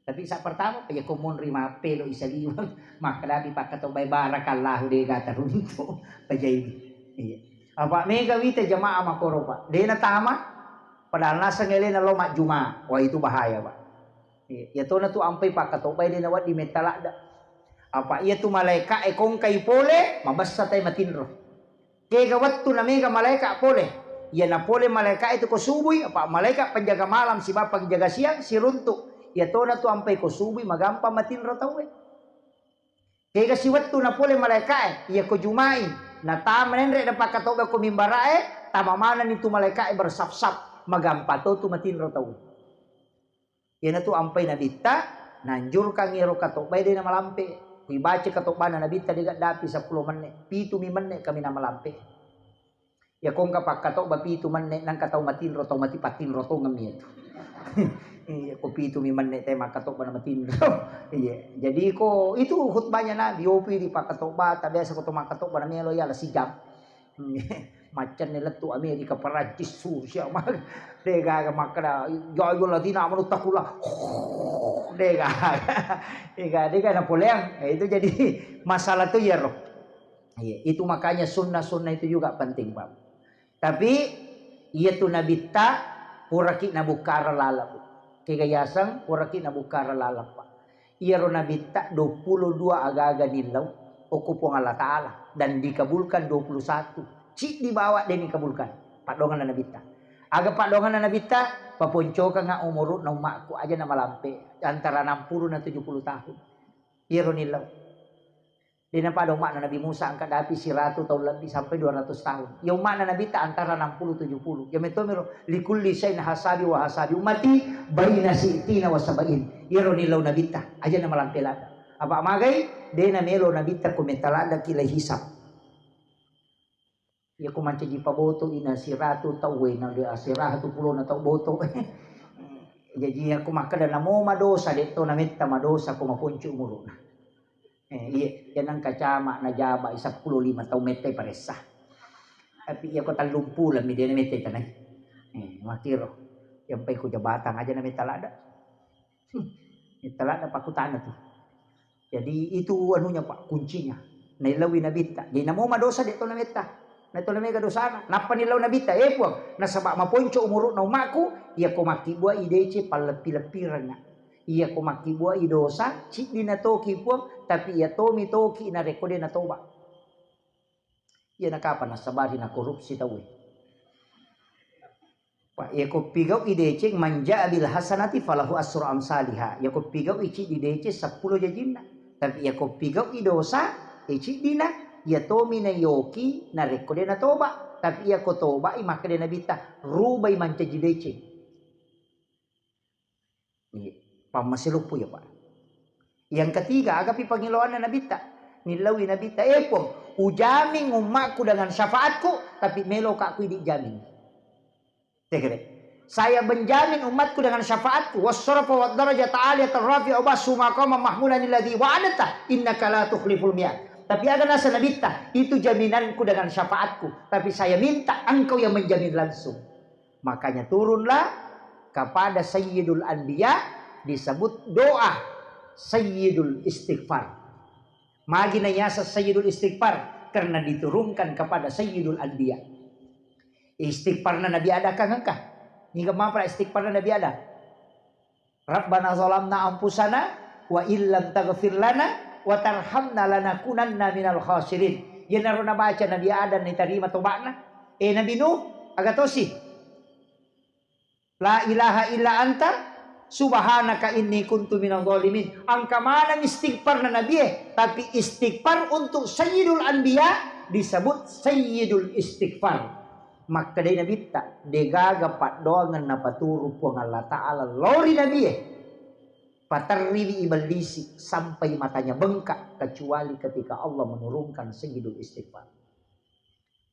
Tapi saf pertama, iya ko monri mappelo isaliweng, makkeda mi pakkatobbae, "Barakallahu, dega taruntu." Pajai. Iya. Apa mega wita jamaah makoro, Pak. De natama, padahal naseng elena lo majjuma. Wah, itu bahaya, Pak. Iya, iya tona tu ampai pakkatobbae de nawedding metta ladde. Apa iya tu malaika e kongkai pole, mabessa tai matinro. Kega wettu na mega malaika pole. Iya na pole malaika itu ko subui, apa malaika penjaga malam siba penjaga siang siruntu. Iya tona tu ampai ko subui magampang matinro tauwe. Kega siwettu na pole malaika e, iya ko Jumai, natama nenre na pakkatobba ko mimbara e, tama manenni tu malaika e bersaf-saf, magampa to tu matinro tauwe. Iyanatu ampai Nabitta, naanjurkangngi ero katobbae de namalampe. Kuibaca katobbana Nabitta de gaddapi seppulo menne, pitu mi menne kaminang malampe. Iya ko engka pakkatobba pitu menne, nangka tau matinro, tau mati pattinro tongemmi itu. Iya, ko pitu mi menne te makkatobba na matinro. Iya, jadi ko itu khutbahnya Nabi, yopi di pakkatobba, ta biasa ko to makkatobba na melo ya la sijam. Maccanni lettu Amerika, Perancis, Rusia, ma-, degaga makkeda, "Ya ayyuhalladzina amanu taqulla." Degaga. Dega, dega napoleang. Ya, itu jadi masalah tu ya, roh. Iya, itu makanya sunnah-sunnah itu juga penting, Pak. Tapi Iyatu nabitta puraki nabukkareng laleng. Kega yaseng puraki nabukkareng laleng, Pak. Iyaro nabitta duappulo dua aga-aga nillau okko Puang Allah Ta'ala dan dikabulkan dua puluh satu. Ciddi bawa de nikabulkan. Paddoanganna nabitta. Aga paddoanganna nabitta? Paponcokengnga umuru'na ummakku, aja namalampe antara enam puluh na tujuh puluh tahun. Iyaro nillau. De napada umma'na Nabi Musa engka dapi siratu taung lebbi sampai dua ratus tahun. Iya umma'na Nabitta antara enam puluh tujuh puluh. Iya metto miro, "Likulli syai'in hasabi wa hasabi ummati baina sitina wa sabain." Iyaro nillau Nabitta, aja namalampe ladde. Apa magai? De namelo Nabitta ko metta ladde ki lai hisab. Iya ko mancaji paboto ina siratu tau wena de asiratu pulona tau boto. Jaji iya ko makkeda namo madosa, de to nametta madosa ko maponcu umuru'na. Eh, iya, iya nang kacama najaba i seppulo lima tau metta paressa. Tapi iya ko tellung puleng mi de nametta tanai. Eh, makkiro. Iya mpai ko jabatan aja nametta ladde. Hmm, metta ladde pakutana tu. Jadi itu anunya, Pak, kuncinya. Naillaui Nabitta. Jadi namo madosa de to nametta. Na to namega dosana. Nappa nillau Nabitta, "Eh Puang, nasaba maponco umuru'na ummakku, iya ko makkibua i deceng palleppi-leppirengnga. Iya ko makkibua i dosa, ciddi natoki Puang, tapi iya tomi toki narekko de natoba." Iyana kapang nassabari nakorupsi tauwe. Pak, iya ko pigau'i deceng, "Man jaa bil hasanati falahu asru amsaliha." Iya ko pigau'i ciddi deceng, seppulo jajinna. Tapi iya ko pigau'i dosa, e ciddina, iya tomi nayoki narekko de natoba. Tapi iya ko tobai, makkeda Nabitta, rubai mancaji deceng. Iya, pammasiluppu ya, Pak. Yang ketiga, agapi pangiloanna Nabitta. Nillaui Nabitta, "Eh Puang, ujamin ummakku dengan syafaatku, tapi meloka ku idi jamin." Tegere. "Saya menjamin umatku dengan syafaatku, wassarafa wad darajata aliyatan rafi'a wa ba'su maqama mahmudan alladzi wa'adta, innaka la tukhliful mi'ad." Tapi aga nasa Nabitta, "Itu jaminanku dengan syafaatku, tapi saya minta engkau yang menjamin langsung." Makanya turunlah kepada Sayyidul Anbiya, disebut doa Sayyidul Istighfar. Magi naiaseng Sayyidul Istighfar? Karena diturunkan kepada Sayyidul Anbiya. Istighfarna Nabi Adam kan engka. Niga mapra istighfarna Nabi Adam? "Rabbana zalamna anfusana wa illam taghfir lana wa tarhamna lanakunanna minal khasirin." Iyanaro nabaca Nabi Adam nitarima toba'na. Eh, Nabi Nuh, aga tosi? "La ilaha illa anta subhanaka inni kuntu minadh dhalimin." Engka maneng istighfarna Nabie, tapi istighfar untuk Sayyidul Anbiya disebut Sayyidul Istighfar. Makkedai Nabitta, degaga paddoangeng napaturu Puang Allah Ta'ala lao ri Nabie, paterriwi ibellisi sampai matanya bengkak, kecuali ketika Allah menurunkan Sayyidul Istighfar.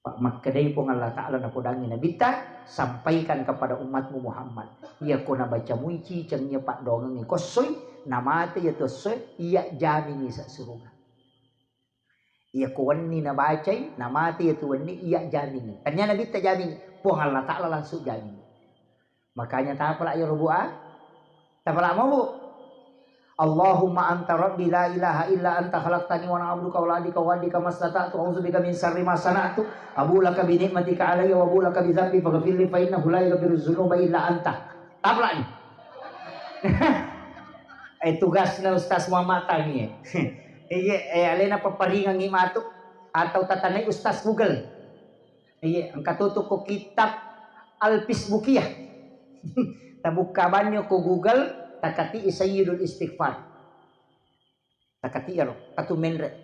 Pak, makkedai Puang Allah Ta'ala napodangi Nabitta, "Sampaikan kepada umatmu Muhammad, iya ko nabacamui ciceng iya paddoangengnge kossoi, namate iya tu essoe, iya jamingi sa suruga." Iya ko wenni nabacai, namate iya tu wenni, iya jamingi. Tania Nabitta jamingi, Puang Allah Ta'ala langsung jamingi. Makanya tapala iyaro, Bu, ah? Tapala mau, Bu? "Allahumma anta rabbi la ilaha illa anta khalaqtani wa ana abduka wa la adika wa adika mastata'tu a'udzubika min syarri ma sana'tu abu laka bi ni'matika alayya wa abu laka bi dzambi faghfirli fa innahu la yaghfiru dzunuba illa anta." Tapala ni. Eh, tugasna Ustaz Muhammad Tani, eh. Iya, eh, alena paparingangi matu atau tatanai Ustaz Google. Iya, engka tutu ko kitab Al-Fisbukiyah. Tabukka banyo ko Google, takati Sayyidul Istighfar. Takati ero, katu menre.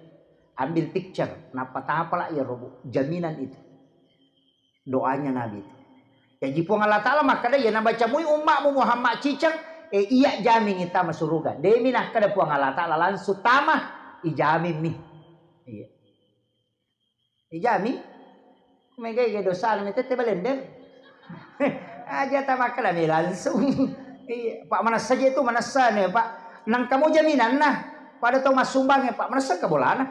Ambil picture, nappa tapala ero, Bu. Jaminan itu. Doanya Nabi itu. Jaji Puang Allah Ta'ala makkeda, "Iya nabacamui ummakmu Muhammad ciceng, eh, iya jamingi tama suruga." Demi nakkeda Puang Allah Ta'ala langsung tama, ijaminmi. Iya. Ijami, mega-ega dosana, metette balender. Aja tamakkeda mi langsung. Iya, Pak, manessa je tu, manessa ne, Pak. Nang kamu jaminanna, pada tau massumbang, Pak, manessa ke bolana.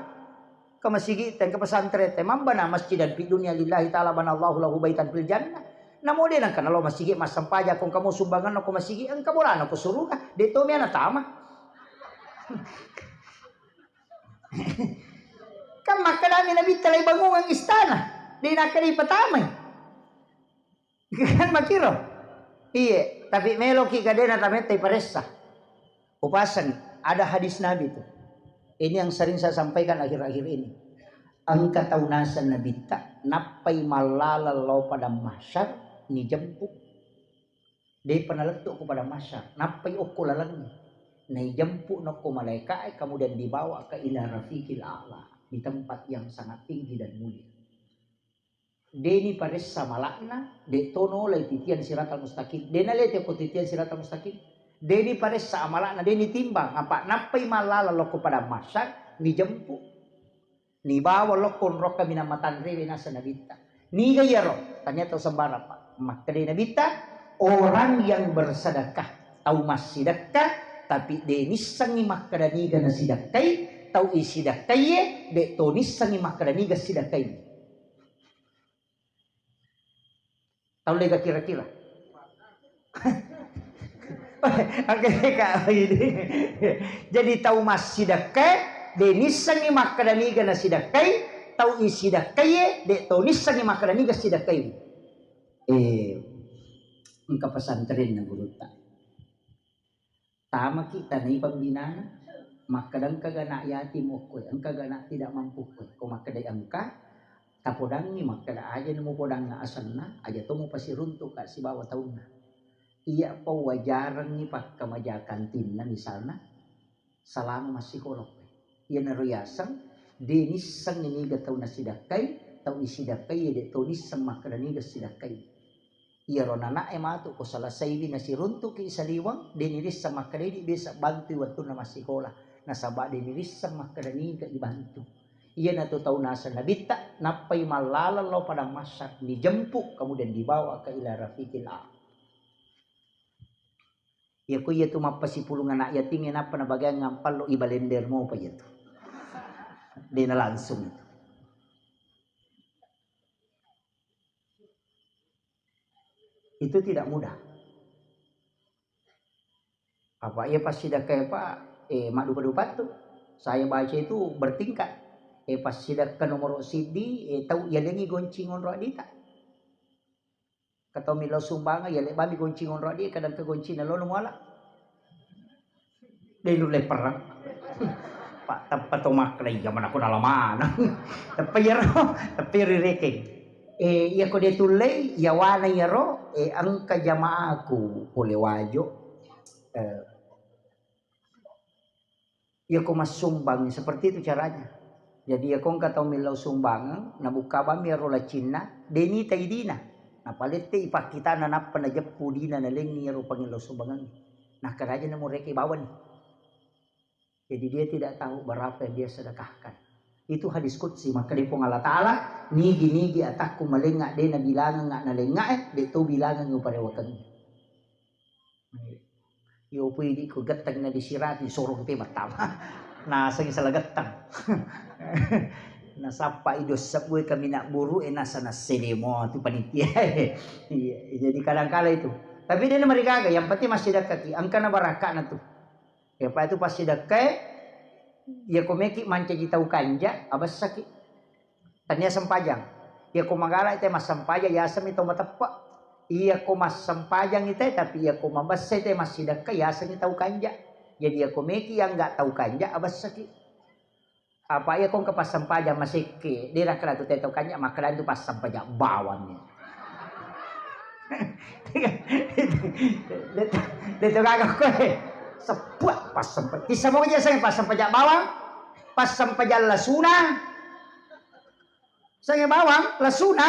Ke masigi, teng ke pesantren, te mambana masjidan fi dunia lillahi ta'ala banallahu lahu baitan fil jannah. Namo de nang kana lo masigi massempajang, kong kamu sumbangan ko masigi, engka bolana ko suruga, de to mi ana tama. Kan makkedami Nabitta, "Laibangungang istana, de nakkeda ipatamai." Kan makiro. Iye, tapi meloki kadena tametta iparessa. Upaseng, ada hadis Nabi tuh. Ini yang sering saya sampaikan akhir-akhir ini. Engka tau naseng Nabitta, nappai mallala lao padang mahsyar, nijempu. Depa nalettu ko padang mahsyar, nappai okko lalengnge. Naijempu nokko malaika'e, kemudian dibawa ke ila rafiqil a'la, di tempat yang sangat tinggi dan mulia. Deni paressa malakna, de to nolai titian siratal mustaqim. Dena lete ko titian siratal mustaqim. Deni paressa amalakna, deni timbang, apa nappai mallala lokko padang mahsyar, nijempu. Nibawa lokko nrokka minang matanrewe naseng Nabitta. Niga iyaro? Tania tau sembarang, Pak. Makkeda Nabitta, orang yang bersedekah, tau massidekka, tapi de nissengi makkeda niga nasidekkai, tau isidekkaie, de to nissengi makkeda niga sidekkai. Tau lega kira-kira. Oke, Kak, ini. Jadi tau massidekkai, de nissengi makkeda niga nasidekkai, tau isidekkaie, de to nissengi makkeda niga sidekkai. Eh, engka pesantrenna gurutta. Tamaki tanai pembinana, makkeda engka ga anak yatim okkoe, engka ga anak tidak mampu okkoe. Ko makkeda engka, tapodangi makkeda aja nemu podangnga asenna, aja to mupasiruntuk ka sibawa taunna. Iya pa wajarengngi pakkamaja kantinna misalna, selama massikola okkoe. Iyanaro yaseng, de nissengngi niga tau nasidakkai, tau isidakkai, de to nisseng makkeda niga sidakkai. Iyaro nana'e matu ko selesaiwi nasiruntuki saliweng, de nirisseng makkeda idi biasa bantui wettunna massikola, nasaba de nirisseng makkeda niga ibantu. Iyanatu tau naseng Nabitta, nappai mallaleng lao padang mahsyar, dijemput, kemudian dibawa ke ila rafiqil a'la. Iyako iyatu mappasipulung anak yatim, nappa nabageang ampallo, ibalender mopa iyatu. De nalangsung itu. Itu tidak mudah. Apa iya passidakka, Pak, eh, maddupa-dupa tu. Saya baca itu bertingkat. Eh, passidakka nomor siddi, eh, tau yalengi goncing onro adita. Katau millau sumbangeng, yale bami goncing onro adita, kadang ke goncing nalono muala. De nulle perang. Pak, tappa to makkeda, iya mana ko nala maneng. Tappa iyaro, tappa iyaro rekeng. Eh, iyako de tullei, yawana iyaro, eh, engka jamaaku pole Wajo. Eh, iyako massumbang, seperti itu caranya. Jadi, iyako engka tau millau sumbangeng, nabukka bami iyaro lacinna, de nita idina. Napalette ipakkitana, nappa najeppu dina, nalengi iyaro pangillau sumbangeng. Nakkeda aja namu rekeng bawani. Jadi dia tidak tahu berapa yang dia sedekahkan. Itu hadis qudsi, makkeda Puang Allah Ta'ala, nigi-nigi atakku malengnga de nabilangengnga nalengngae, de to bilangengngi uparewakengngi. Iyo pui di ko getteng na disirati, sorong te mattama. Nasengi sala getteng. Nasappa ido sebbu e kamina buru e nasa nassede mo tu panitia. Iya, jadi kadang kala itu. Tapi de namarigaga, yang penting massidakka ki, engkana barakana tu. Iya, pa itu passidakkae, iya ko meki mancaji tau kanja, abessaki. Tania sempajang. Iya ko magala ite massempajang, yasemi tau mateppe. Iya ko massempajang ite, tapi iya ko mabessa ite massidakka, yasemi tau kanja. Jadi iya ko meki yang nggak tau kanja, abessaki. Apa iya ko engka passempajang masekke, de nakkeda tu te tau kanja, makkeda tu passempajang bawang. De to gaga ko, eh. Sepuak passempajang. Kissa mo aja saya passempajang bawang, passempajang lasuna. Saya bawang, lasuna.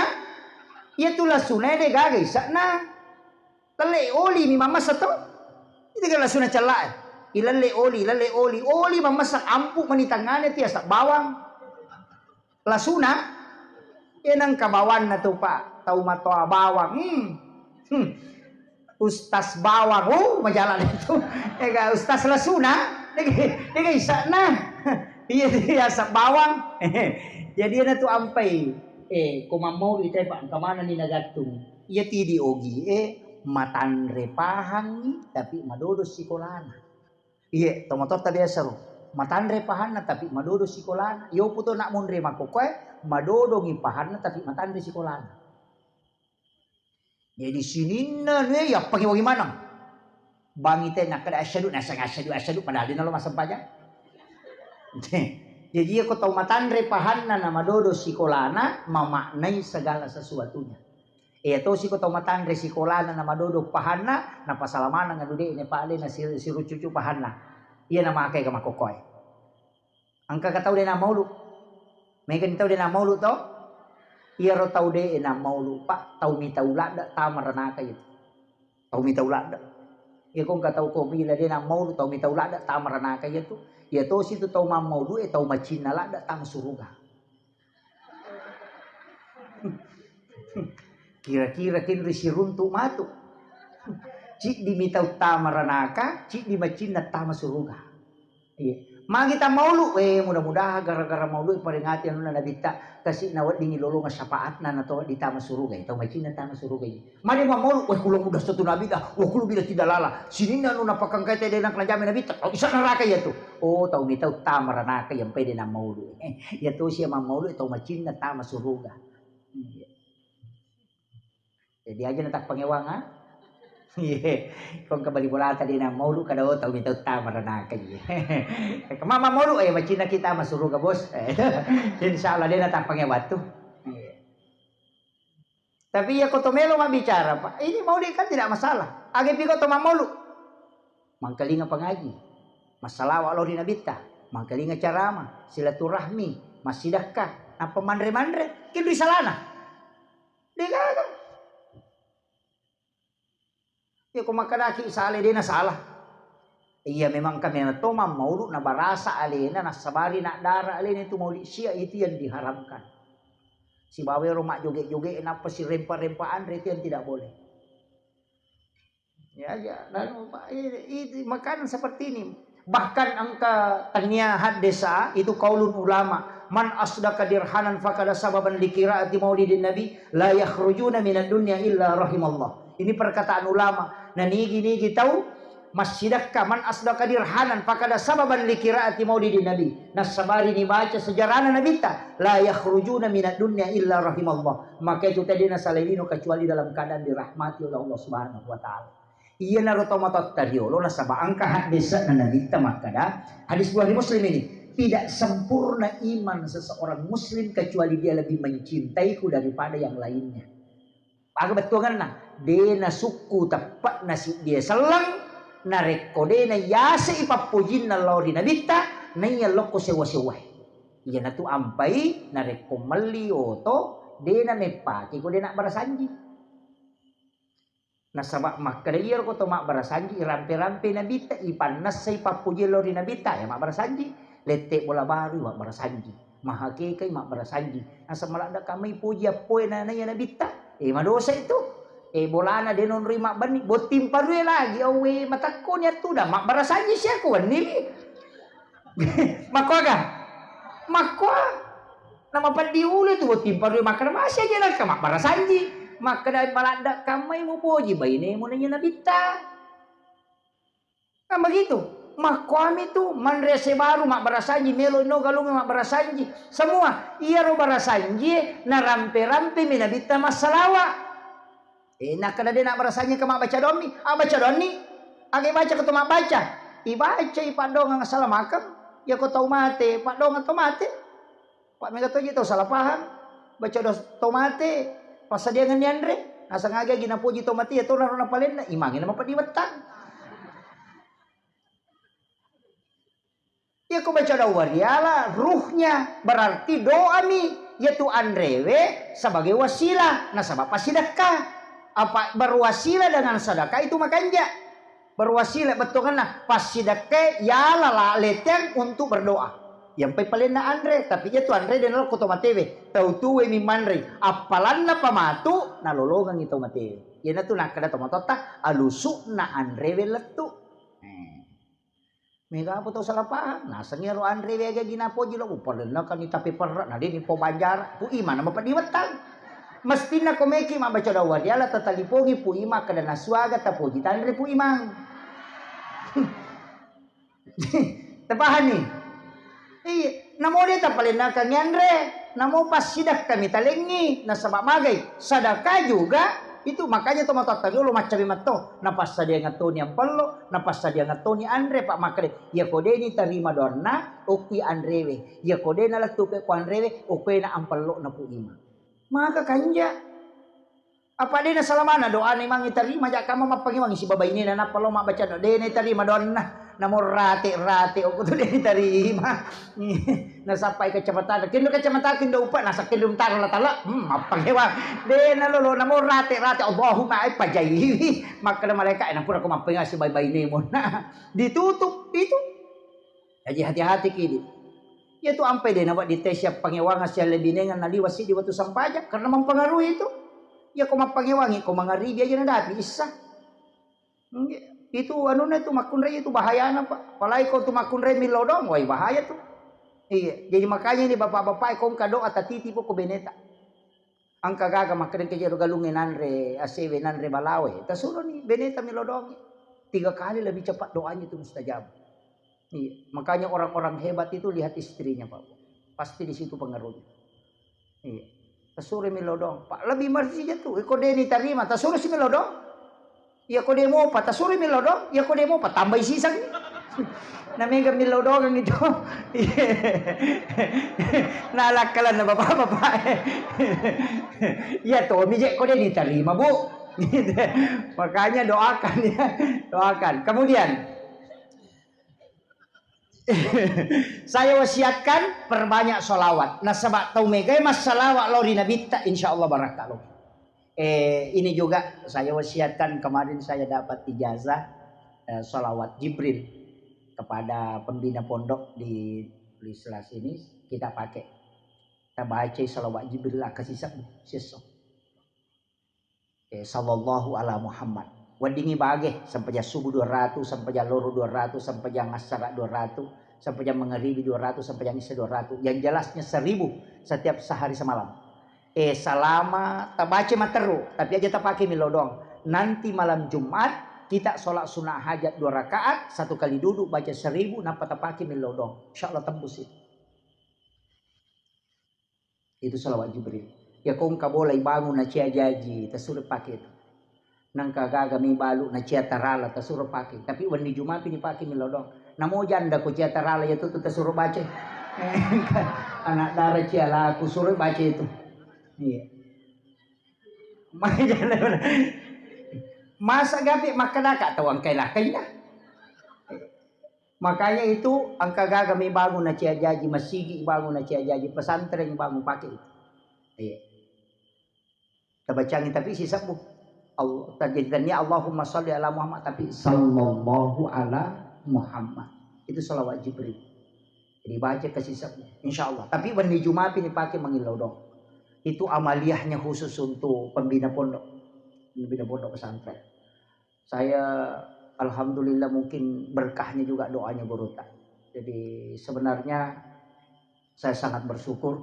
Iya tu lasuna de gaga isakna. Lelle oli mi mammasa to. Itu kan lasuna cella e. Ilelle oli, lelle oli, oli mammasa ampu mani tangane tiasa bawang. Lasuna, e nengka bawanna tu, Pak, tau matoa bawang. Hmm. Hmm. Ustaz bawang, oh, majalan itu. Ega Ustaz lasuna, dega, dega isakna. Iya, iya, asap bawang. Jadi, iya na tu ampai. Eh, ko mammau ite, Pak, engka manenni nagattung. Iya tidi ogi, eh, matanre pahangngi, tapi madodo sikolana. Iye, tomatoatta biasa ro. Matanre pahanna tapi madodo sikolana. Iyopu to nak monre makkokkoe, madodongi pahanna tapi matanre sikolana. Jadi sininna nue yappagi wagi maneng. Bangi te nakkeda asyhadu, naseng asyhadu, asyhadu, padahal dena lo massempajang. Jadi iyako tau matanre pahanna na madodo sikolana, mamaknai segala sesuatunya. Iya tosi ko tau matanre sikolana na madodo pahanna, napasala maneng anu de, ne pale na si-, sirucucu pahanna. Iya namakai ka makkokkoe. Engka ka tau de na maulu. Mega ni tau de na maulu to? Iyaro tau de na maulu, Pak, tau mitau ladde tama ranaka itu. Tau mitau ladde. Iya ko engka tau ko bila de na maulu, tau mitau ladde tama ranaka iya tu. Iya tosi tu tau mammaulu e tau macinna ladde tama suruga. Kira-kira kenri siruntu matu. Ciddi mitau tama ranaka, ciddi macinna tama suruga. Iya. Magi tamaulu, eh, mudah-mudahan gara-gara maulu peringati anunna nabitta, kasi naweddingi lolonga syafaatna na to ditama suruga, tau macinna tama suruga. Magi mamaulu, weh, kulo mudah satu nabi dah, wah, kulo bila tidak lala. Sininna anu napakangkai tede nak najame nabitta, tau isa neraka iya tu. Oh, tau mitau tama ranaka yang pede na maulu. Eh, iya tu sia mamaulu, tau macinna tama suruga. Iya. Jadi aja na tappangewang, ah. Iya. Kong kebali bola tadi na maulu kada, oh, tau mitau tama ranaka iya. Mama maulu, eh, macinna kita masuruga, Bos. Insya Allah de na tappangewang tu. Iya. Tapi iya ko to melo mabbicara, Pak, ini maulid kan tidak masalah. Age pi ko to mammaulu. Mangkalinga pangaji. Massalawa lao ri nabitta. Mangkalinga carama, silaturahmi, massidakka, nappa manre-manre, kenri salana. Degaga. Iya ko makkedaki sale, de na salah. Iya memang kami to mammaulu na barasa alena, nassabari na dara alena itu maulid syiah itu yang diharamkan. Sibawa ero majjoge-joge nappa sirempa-rempa anre itu yang tidak boleh. Ya, ya, lalu, Pak, ini, ini makanan seperti ini. Bahkan engka tania haddesa itu kaulun ulama, "Man asdaqa dirhanan fakada sababan likiraati maulidin nabi, la yakhrujuna minad dunya illa rahimallah." Ini perkataan ulama. Nah, nigi-nigi tau massidakka, "Man asdaqa dirhanan fakada sababan likiraati maulidin nabi." Nassabari ni baca sejarahna nabitta, "La yakhrujuna minad dunya illa rahimallah." Maka itu tadi na salai lino kecuali dalam keadaan dirahmati oleh Allah Subhanahu wa Ta'ala. Iyanaro tomatoatta riolo, nasaba engka haddese'na Nabitta makkada, hadis Bukhari Muslim ini, tidak sempurna iman seseorang muslim kecuali dia lebih mencintaiku daripada yang lainnya. Aga bettuanganna, de nasukku teppe'na siddie selleng, narekko de nayasei pappojinna lao ri Nabitta, naiya lokko sewwa-sewwae. Iyanatu ampai narekko melli oto, de nameppake ko de nabbarasanji. Nasaba makkeda iyaro ko to mabbarasanji, irampe-rampe Nabitta, ipannessai pappuji lao ri Nabitta, ya mabbarasanji. Lette bola baru mabbarasanji, mahakekai mabbarasanji. Nasaba ladde kamai puji appoe na naiya Nabitta, eh, madosa itu. Eh, bolana de nonroi mabbenni, botting parue lagi, awe, matakko ni attu da mabbarasanji siaku wenni. Makkoga? Makkoa. Namapeddi ulu tu botting parue makkeda, "Masi aja nengka mabbarasanji." Makkeda, "Maladde kammai mupoji bainemu naiya Nabitta." Kan begitu. Makkoami tu manre ase baru mabbarasanji, melo no galungnge mabbarasanji. Semua iyaro barasanji narampe-rampe mi Nabitta massalawa. Eh, nakkeda de nabbarasanji ke mabbaca doammi, abbaca doanni. Aga ibaca ko to mabbaca? Ibaca i paddongeng assalamakeng. Iya ko tau mate, paddongeng to mate. Pak mega toji tau salah paham. Baca doa to mate, passadiangenni anre. Naseng agi-agi napoji to mate, iya to naro napalenna, imangi namapeddi wettang. Iya ko baca doa wariala, ruhnya berarti doami, yaitu anrewe sebagai wasilah, nasaba passidekka. Apa berwasilah dengan sedekah itu makanja. Berwasilah, bettuanna passidekka yala la leteng untuk berdoa. Yang paling palenna anre, tapi iya tu anre de nalokko to matewe. Tau tuwe mi manre, appalanna pamatu nalolongengi to matewe. Iyanatu nakkeda tomatoatta, alusukna anrewe lettu. Eh. Mega apa tau salah paham? Nasengngi ero anre wega gina poji lo, upalennakani tapi perra, na deni po banjar, Pu Imang nama pediwettang. Mestinna ko meki mabbaca doa wariala tatalipongi Pu Imang kada nasuaga tapoji tanre Pu Imang. Tapahani? Iya, namo de tapalennakangi anre, namo passidakka mi talengngi, nasaba magai sadaka juga Itu makanya to matoatta riolo maccabi metto, napassadiang toni ampello, napassadiang toni anre, pa makkeda, iya ko de' ni tarima doanna, okki anrewe, iya ko de' nalettuke ko anrewe, okkoena ampello na pu imang. Maka kanja. Apa de' nasalamana doana imang itarima, ja' kama mappangewangi sibawa bainena, nappa lao mabbaca doa, de' na itarima doanna. Namo rate-rate, okko tu de' na itarima. Nasappai kacamata, kendo kacamata, kendo upa, nasa kendo taro la tala, hmm, mappangewang. De' nalolo, namo rate-rate, Allahumma ai pajaiwi. Makkeda malaika, eh, nampura ko mappangewang sibawa bainemu. Nah, ditutup itu. Jaji hati-hati kidi. Iya tu ampai de' nawedding tes siappangewangeng siallebinengeng naliwa siddi wettu sampajang, karena mempengaruhi itu. Iya ko mappangewangi, ko mangaribi aja nadapi issa. Nggih. Itu anunna itu makkunrai itu bahayana, Pak. Apalagi ko tu makkunrai millau doang, wai bahaya tu. Iya, jadi makanya ini bapak-bapak ko engka doa tatiti ko beneta. Engka gaga makkedeng ke jero galungnge nanre asewe nanre balawe, tasuroni beneta millau doang. Tiga kali lebih cepat doanya itu mustajab. Iya, makanya orang-orang hebat itu lihat istrinya, Pak. Pasti di situ pengaruhnya. Iya. Tasuro millau doang. Pak, lebih marsi tu. Iko de' ni tarima, tasuro si millau doang. Iya ko de' mopa, tasuro millau doang. Iya ko de' mopa, tambai siseng. Na mega millau doang itu. Iya. Nah, lakkalan na bapak-bapak. Iya to, mije ko de' ni tarima, Bu. Makanya doakan ya. Doakan. Kemudian, saya wasiatkan perbanyak sholawat. Nasaba tau megae massalawat lao ri nabitta, insya Allah barakka lo. Eh, ini juga saya wasiatkan, kemarin saya dapat ijazah, eh, sholawat Jibril kepada pembina pondok di, di sela sini, kita pakai. Kita baca sholawat Jibril lah kasih sebbu, siesso. Eh, sallallahu ala Muhammad. Weddingngi bage, sempajang subuh dua ratus, sempajang loro dua ratus, sempajang assara dua ratus, sempajang mangaribi dua ratus, sempajang isya dua ratus. Yang jelasnya seribu setiap sehari semalam. Eh, salama tabaca materru, tapi aja tapake millau doang. Nanti malam Jumat kita sholat sunnah hajat dua rakaat, satu kali duduk baca seribu, nappa tapake millau doang. Insya Allah tembus itu. Itu sholawat Jibril. Ya ko engka bola ibangun na cia jaji, tasuro pake itu. Nangka gaga mi balu na cia tarala, tasuro pake. Tapi wenni Jumat ni pake millau doang. Namo janda ko cia tarala ya tu, tu tasuro baca. Anak dara cia laku suro baca itu. Iya. Masa gapi makkadaka tau angkai lakai ya. Makanya itu engka gaga mi bangun na cia jaji, masigi bangun na cia jaji, pesantren bangun pake itu. Iya. Tabacangi tapi sisebbu. Allah, terjadi tania Allahumma sholli ala Muhammad tapi sallallahu ala Muhammad. Itu salawat Jibril. Jadi baca ke sisebbu. Insya Allah. Tapi wenni Jumat ini pakai mengilodong. Itu amaliyahnya khusus untuk pembina pondok. Pembina pondok pesantren. Saya alhamdulillah mungkin berkahnya juga doanya Gurutta. Jadi sebenarnya saya sangat bersyukur,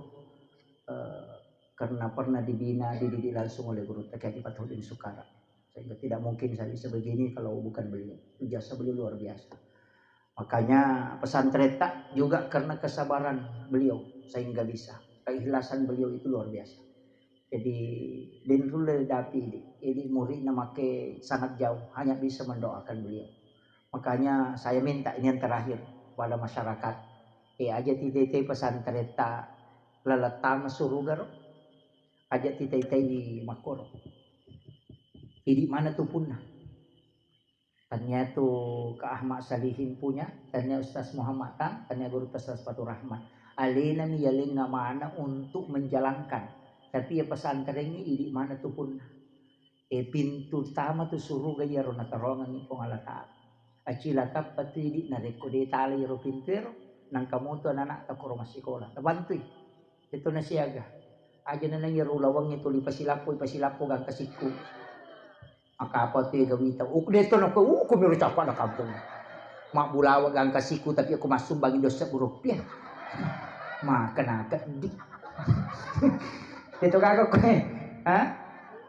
eh, karena pernah dibina, dididik langsung oleh Gurutta Kiai Haji Fathuddin Sukara. Sehingga tidak mungkin saya bisa begini kalau bukan beliau. Jasa beliau luar biasa. Makanya pesantren tak juga karena kesabaran beliau sehingga bisa. Keikhlasan beliau itu luar biasa. Jadi, de' nulle dapi idi. Jadi, muridna make sangat jauh, hanya bisa mendoakan beliau. Makanya saya minta ini yang terakhir kepada masyarakat. Eh, aja titei-tei pesantren ta lalettang suruga ro. Aja titei-tei di makkoro. Idi mana tu punna? Tania tu Kak Ahmad Salihin punya, tania Ustaz Muhammad Tan, tania Gurutta Ustaz Fatur Rahman. Alena mi yalengnga mana untuk menjalankan. Tapi ya pesantren ini idi mana tu punna. Eh, pintu tama tu suruga ya ro natarongangi Puang Allah Ta'ala. Acila tappa tu idi narekko de tala ya ro pintu ero, nangka moto anak-anak ta koro massikola. Tabantui. Itu na siaga. Aja na nang ya ro lawangnge tuli pasilappo, pasilappo gangka sikku. Maka apa tu ega wita? Uku de to nako, uku miru capa na kampung. Mak bulawa gangka siku tapi aku masuk bagi dosa rupiah. Maka naka di. Itu kagak kue. Ha?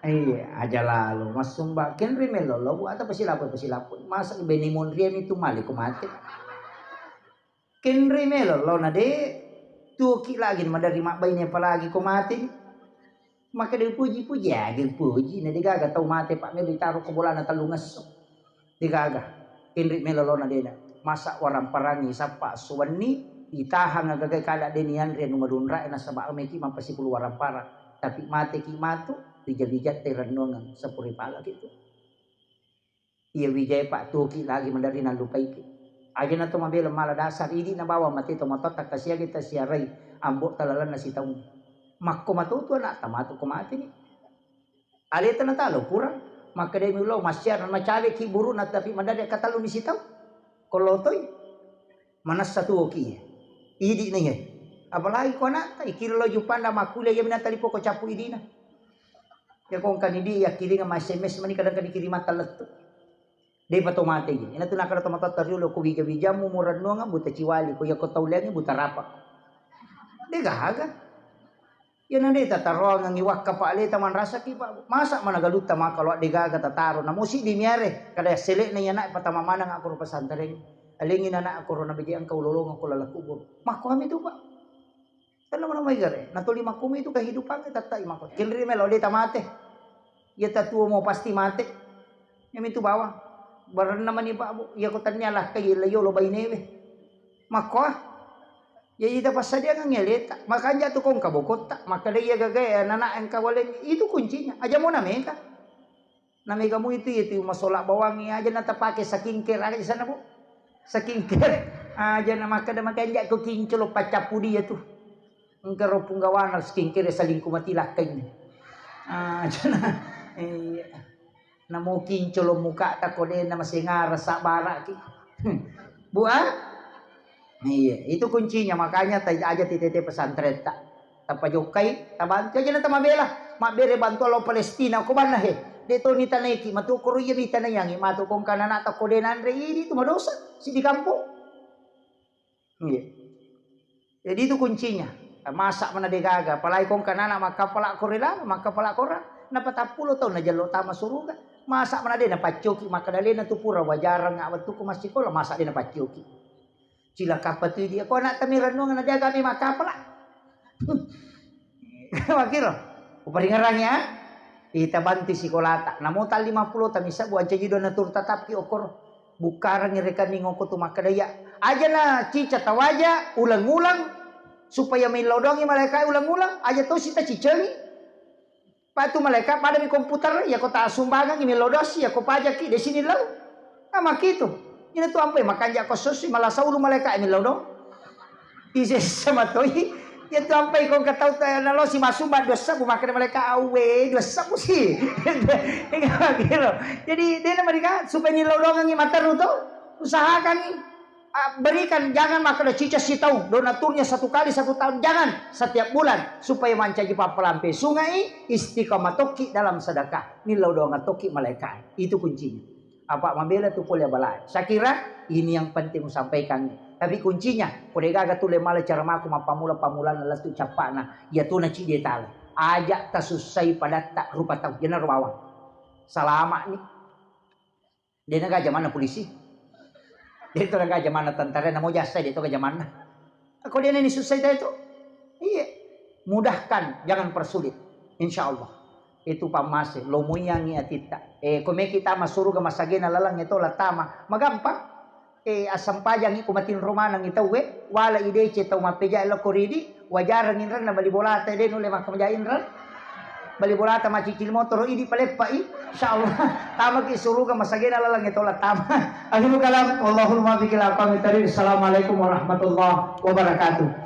Iya, aja lalu masuk bagi kenri melo lo buat apa silappo, silappo. Masa beni monrian itu malik ku mati. Kenri melo lo na de tuki lagi madari mabbaine apalagi ko mati. Makkeda puji-puji, aga puji, na degaga tau mate, Pak, melo itaro ko bolana tellungesso. Degaga. Kenri melo lona dena. Masa waramparangi sappa suwenni, itahang agagai kada deni anre nu madunrae nasaba meki mappasipulu waramparang. Tapi mateki matu, rija-rijatte rennuangeng sepuri palaki tu. Iya wijae, Pak, tuoki lagi maderri nallupaiki. Ajana to mabela mala dasar, idi na bawang mate to matotta kasiagi tasiarai ambo talalenna sitaung. Makko matotu anakta matu ko mateni. Aleta natalo kurang, makkedai mi lo massiara macaleki buruna tapi maderri katalluni sitaung. Ko lotoi. Manessa tuoki. Idi na iya. Apalagi ko anakta, ikira lo jupanda makkuliah iya minata lipo ko cappu idina. Ya ko engka ni di yakkiringa ma S M S mani kadang-kadang dikirimang lettu. Depa to mate ji. Ina tu nakada to matotta riolo ko wija-wijammu murennuang buta ciwali ko ya ko tau lengi buta rapa. Degaga. Iyana de tataroangengngi wakka, Pak, aleta manrasaki, Pak. Masa mana galutta maka lo degaga tataro. Namo siddi miare, kada selekna iyana patama maneng akkoro pesantren. Alengi nana akkoro nabeje engka ulolongeng ko laleng kubur. Makko kami tu, Pak. Tenna mana mai gare. Natoli makkomi tu kehidupan tattai makko. Kenri melo de tamate. Iya tatuo mo pasti mate. Iyamitu bawang. Barenna mani, Pak, Bu. Iya ko tennia lakkai iya yolo bainewe. Makko ah. Jaji tapassadiangengngi aleta. Makanja tu ko engka bokotta. Makkeda iya gagae anana engka waleng. Itu kuncinya. Aja mo namega. Namega mu itu, itu masola bawangi aja na tapake skincare aja sana, Bu. Skincare. Aja na makkeda makanja ko kincolo paccappu dia tu. Engka ro punggawana skincare salingku mati lakkainna. Ah, jana, iya. Namo kincolo muka ta ko dena masengara sabaraki. Bu, ah? Iya, itu kuncinya. Makanya ta-, aja titete pesantren ta. Tapajokkai, tabantu aja na tamabela. Mabbere bantuan lo Palestina, ko banna he. De to ni tanaiki, matu koro iya ni tanaiangi, matu kongkana na ta ko dena anre ini tu madosa. Sidi kampung. Iya. Jadi itu kuncinya. Masa mana degaga, apalagi kong kanana makkapala korela, makkapala kora, napa tappulo tahun najello tama suruga. Masa mana de napaccoki makkadalena tu pura wajarang awattuku massikola, masa de napaccoki. Cilaka patui dia, ko anak tamirenung na dia kami makkapala. Makiro, uparingerang ya. Ita bantu sikolata. Namo tang lima puluh ta misa buang caji dua natur tatapki okoro. Bukkarengngi rekening oko tu makkeda iya. Aja na cica tawaja ulang-ulang supaya millau doangngi malaika ulang-ulang. Aja to sita cicengi. Patu malaika pada mi komputer, ya ko ta sumbangangngi millau dosi, ya ko pajaki de sini lau. Nah, makitu. Ina tu ampai makanja ko sosi malah saulu malaika millau do. Ise sama toi. Ya tu ampai ko katau ta nalo si masumba dosa bu makkeda malaika awe dosa bu si. Gitu. Jadi de na mereka supaya ni lolongangi mataru to. Usahakan, ah, berikan, jangan makkeda cica sitau, donaturnya satu kali satu tahun, jangan, setiap bulan supaya mancaji pappalampe sungai, istiqamah tokki dalam sedekah. Ni lolongan tokki malaika. Itu kuncinya. Apa mabela tu pole balae. Saya kira ini yang penting kusampaikan. Tapi kuncinya, ko degaga tu le mala cara maku mappamula-pamulana lettu cappana, iya tu na cide tala. Aja tasussai padatta rupa tau. Jena ro bawang. Salama ni. De na gaja manna polisi. De to gaja manna tentara, namo jasa de to gaja manna. Ko de na ni sussai tau itu. Iya. Mudahkan, jangan persulit. Insya Allah. Itu pammase, lomuyangi atitta. Eh, ko meki tama suruga masagena laleng eto la tama. Magampang. Eh, assempajangi ko matinro manengi tauwe, wala idece tau mappeja lo koridi, wajarang inranna bali bolata de nulle makkamaja inran. Bali bolata macicil motoro idi paleppai. Insya Allah. Tamaki suruga masagena laleng eto la tama. Akhirul kalam, wallahul muwaffiq ila aqwamit thariq. Assalamualaikum warahmatullahi wabarakatuh.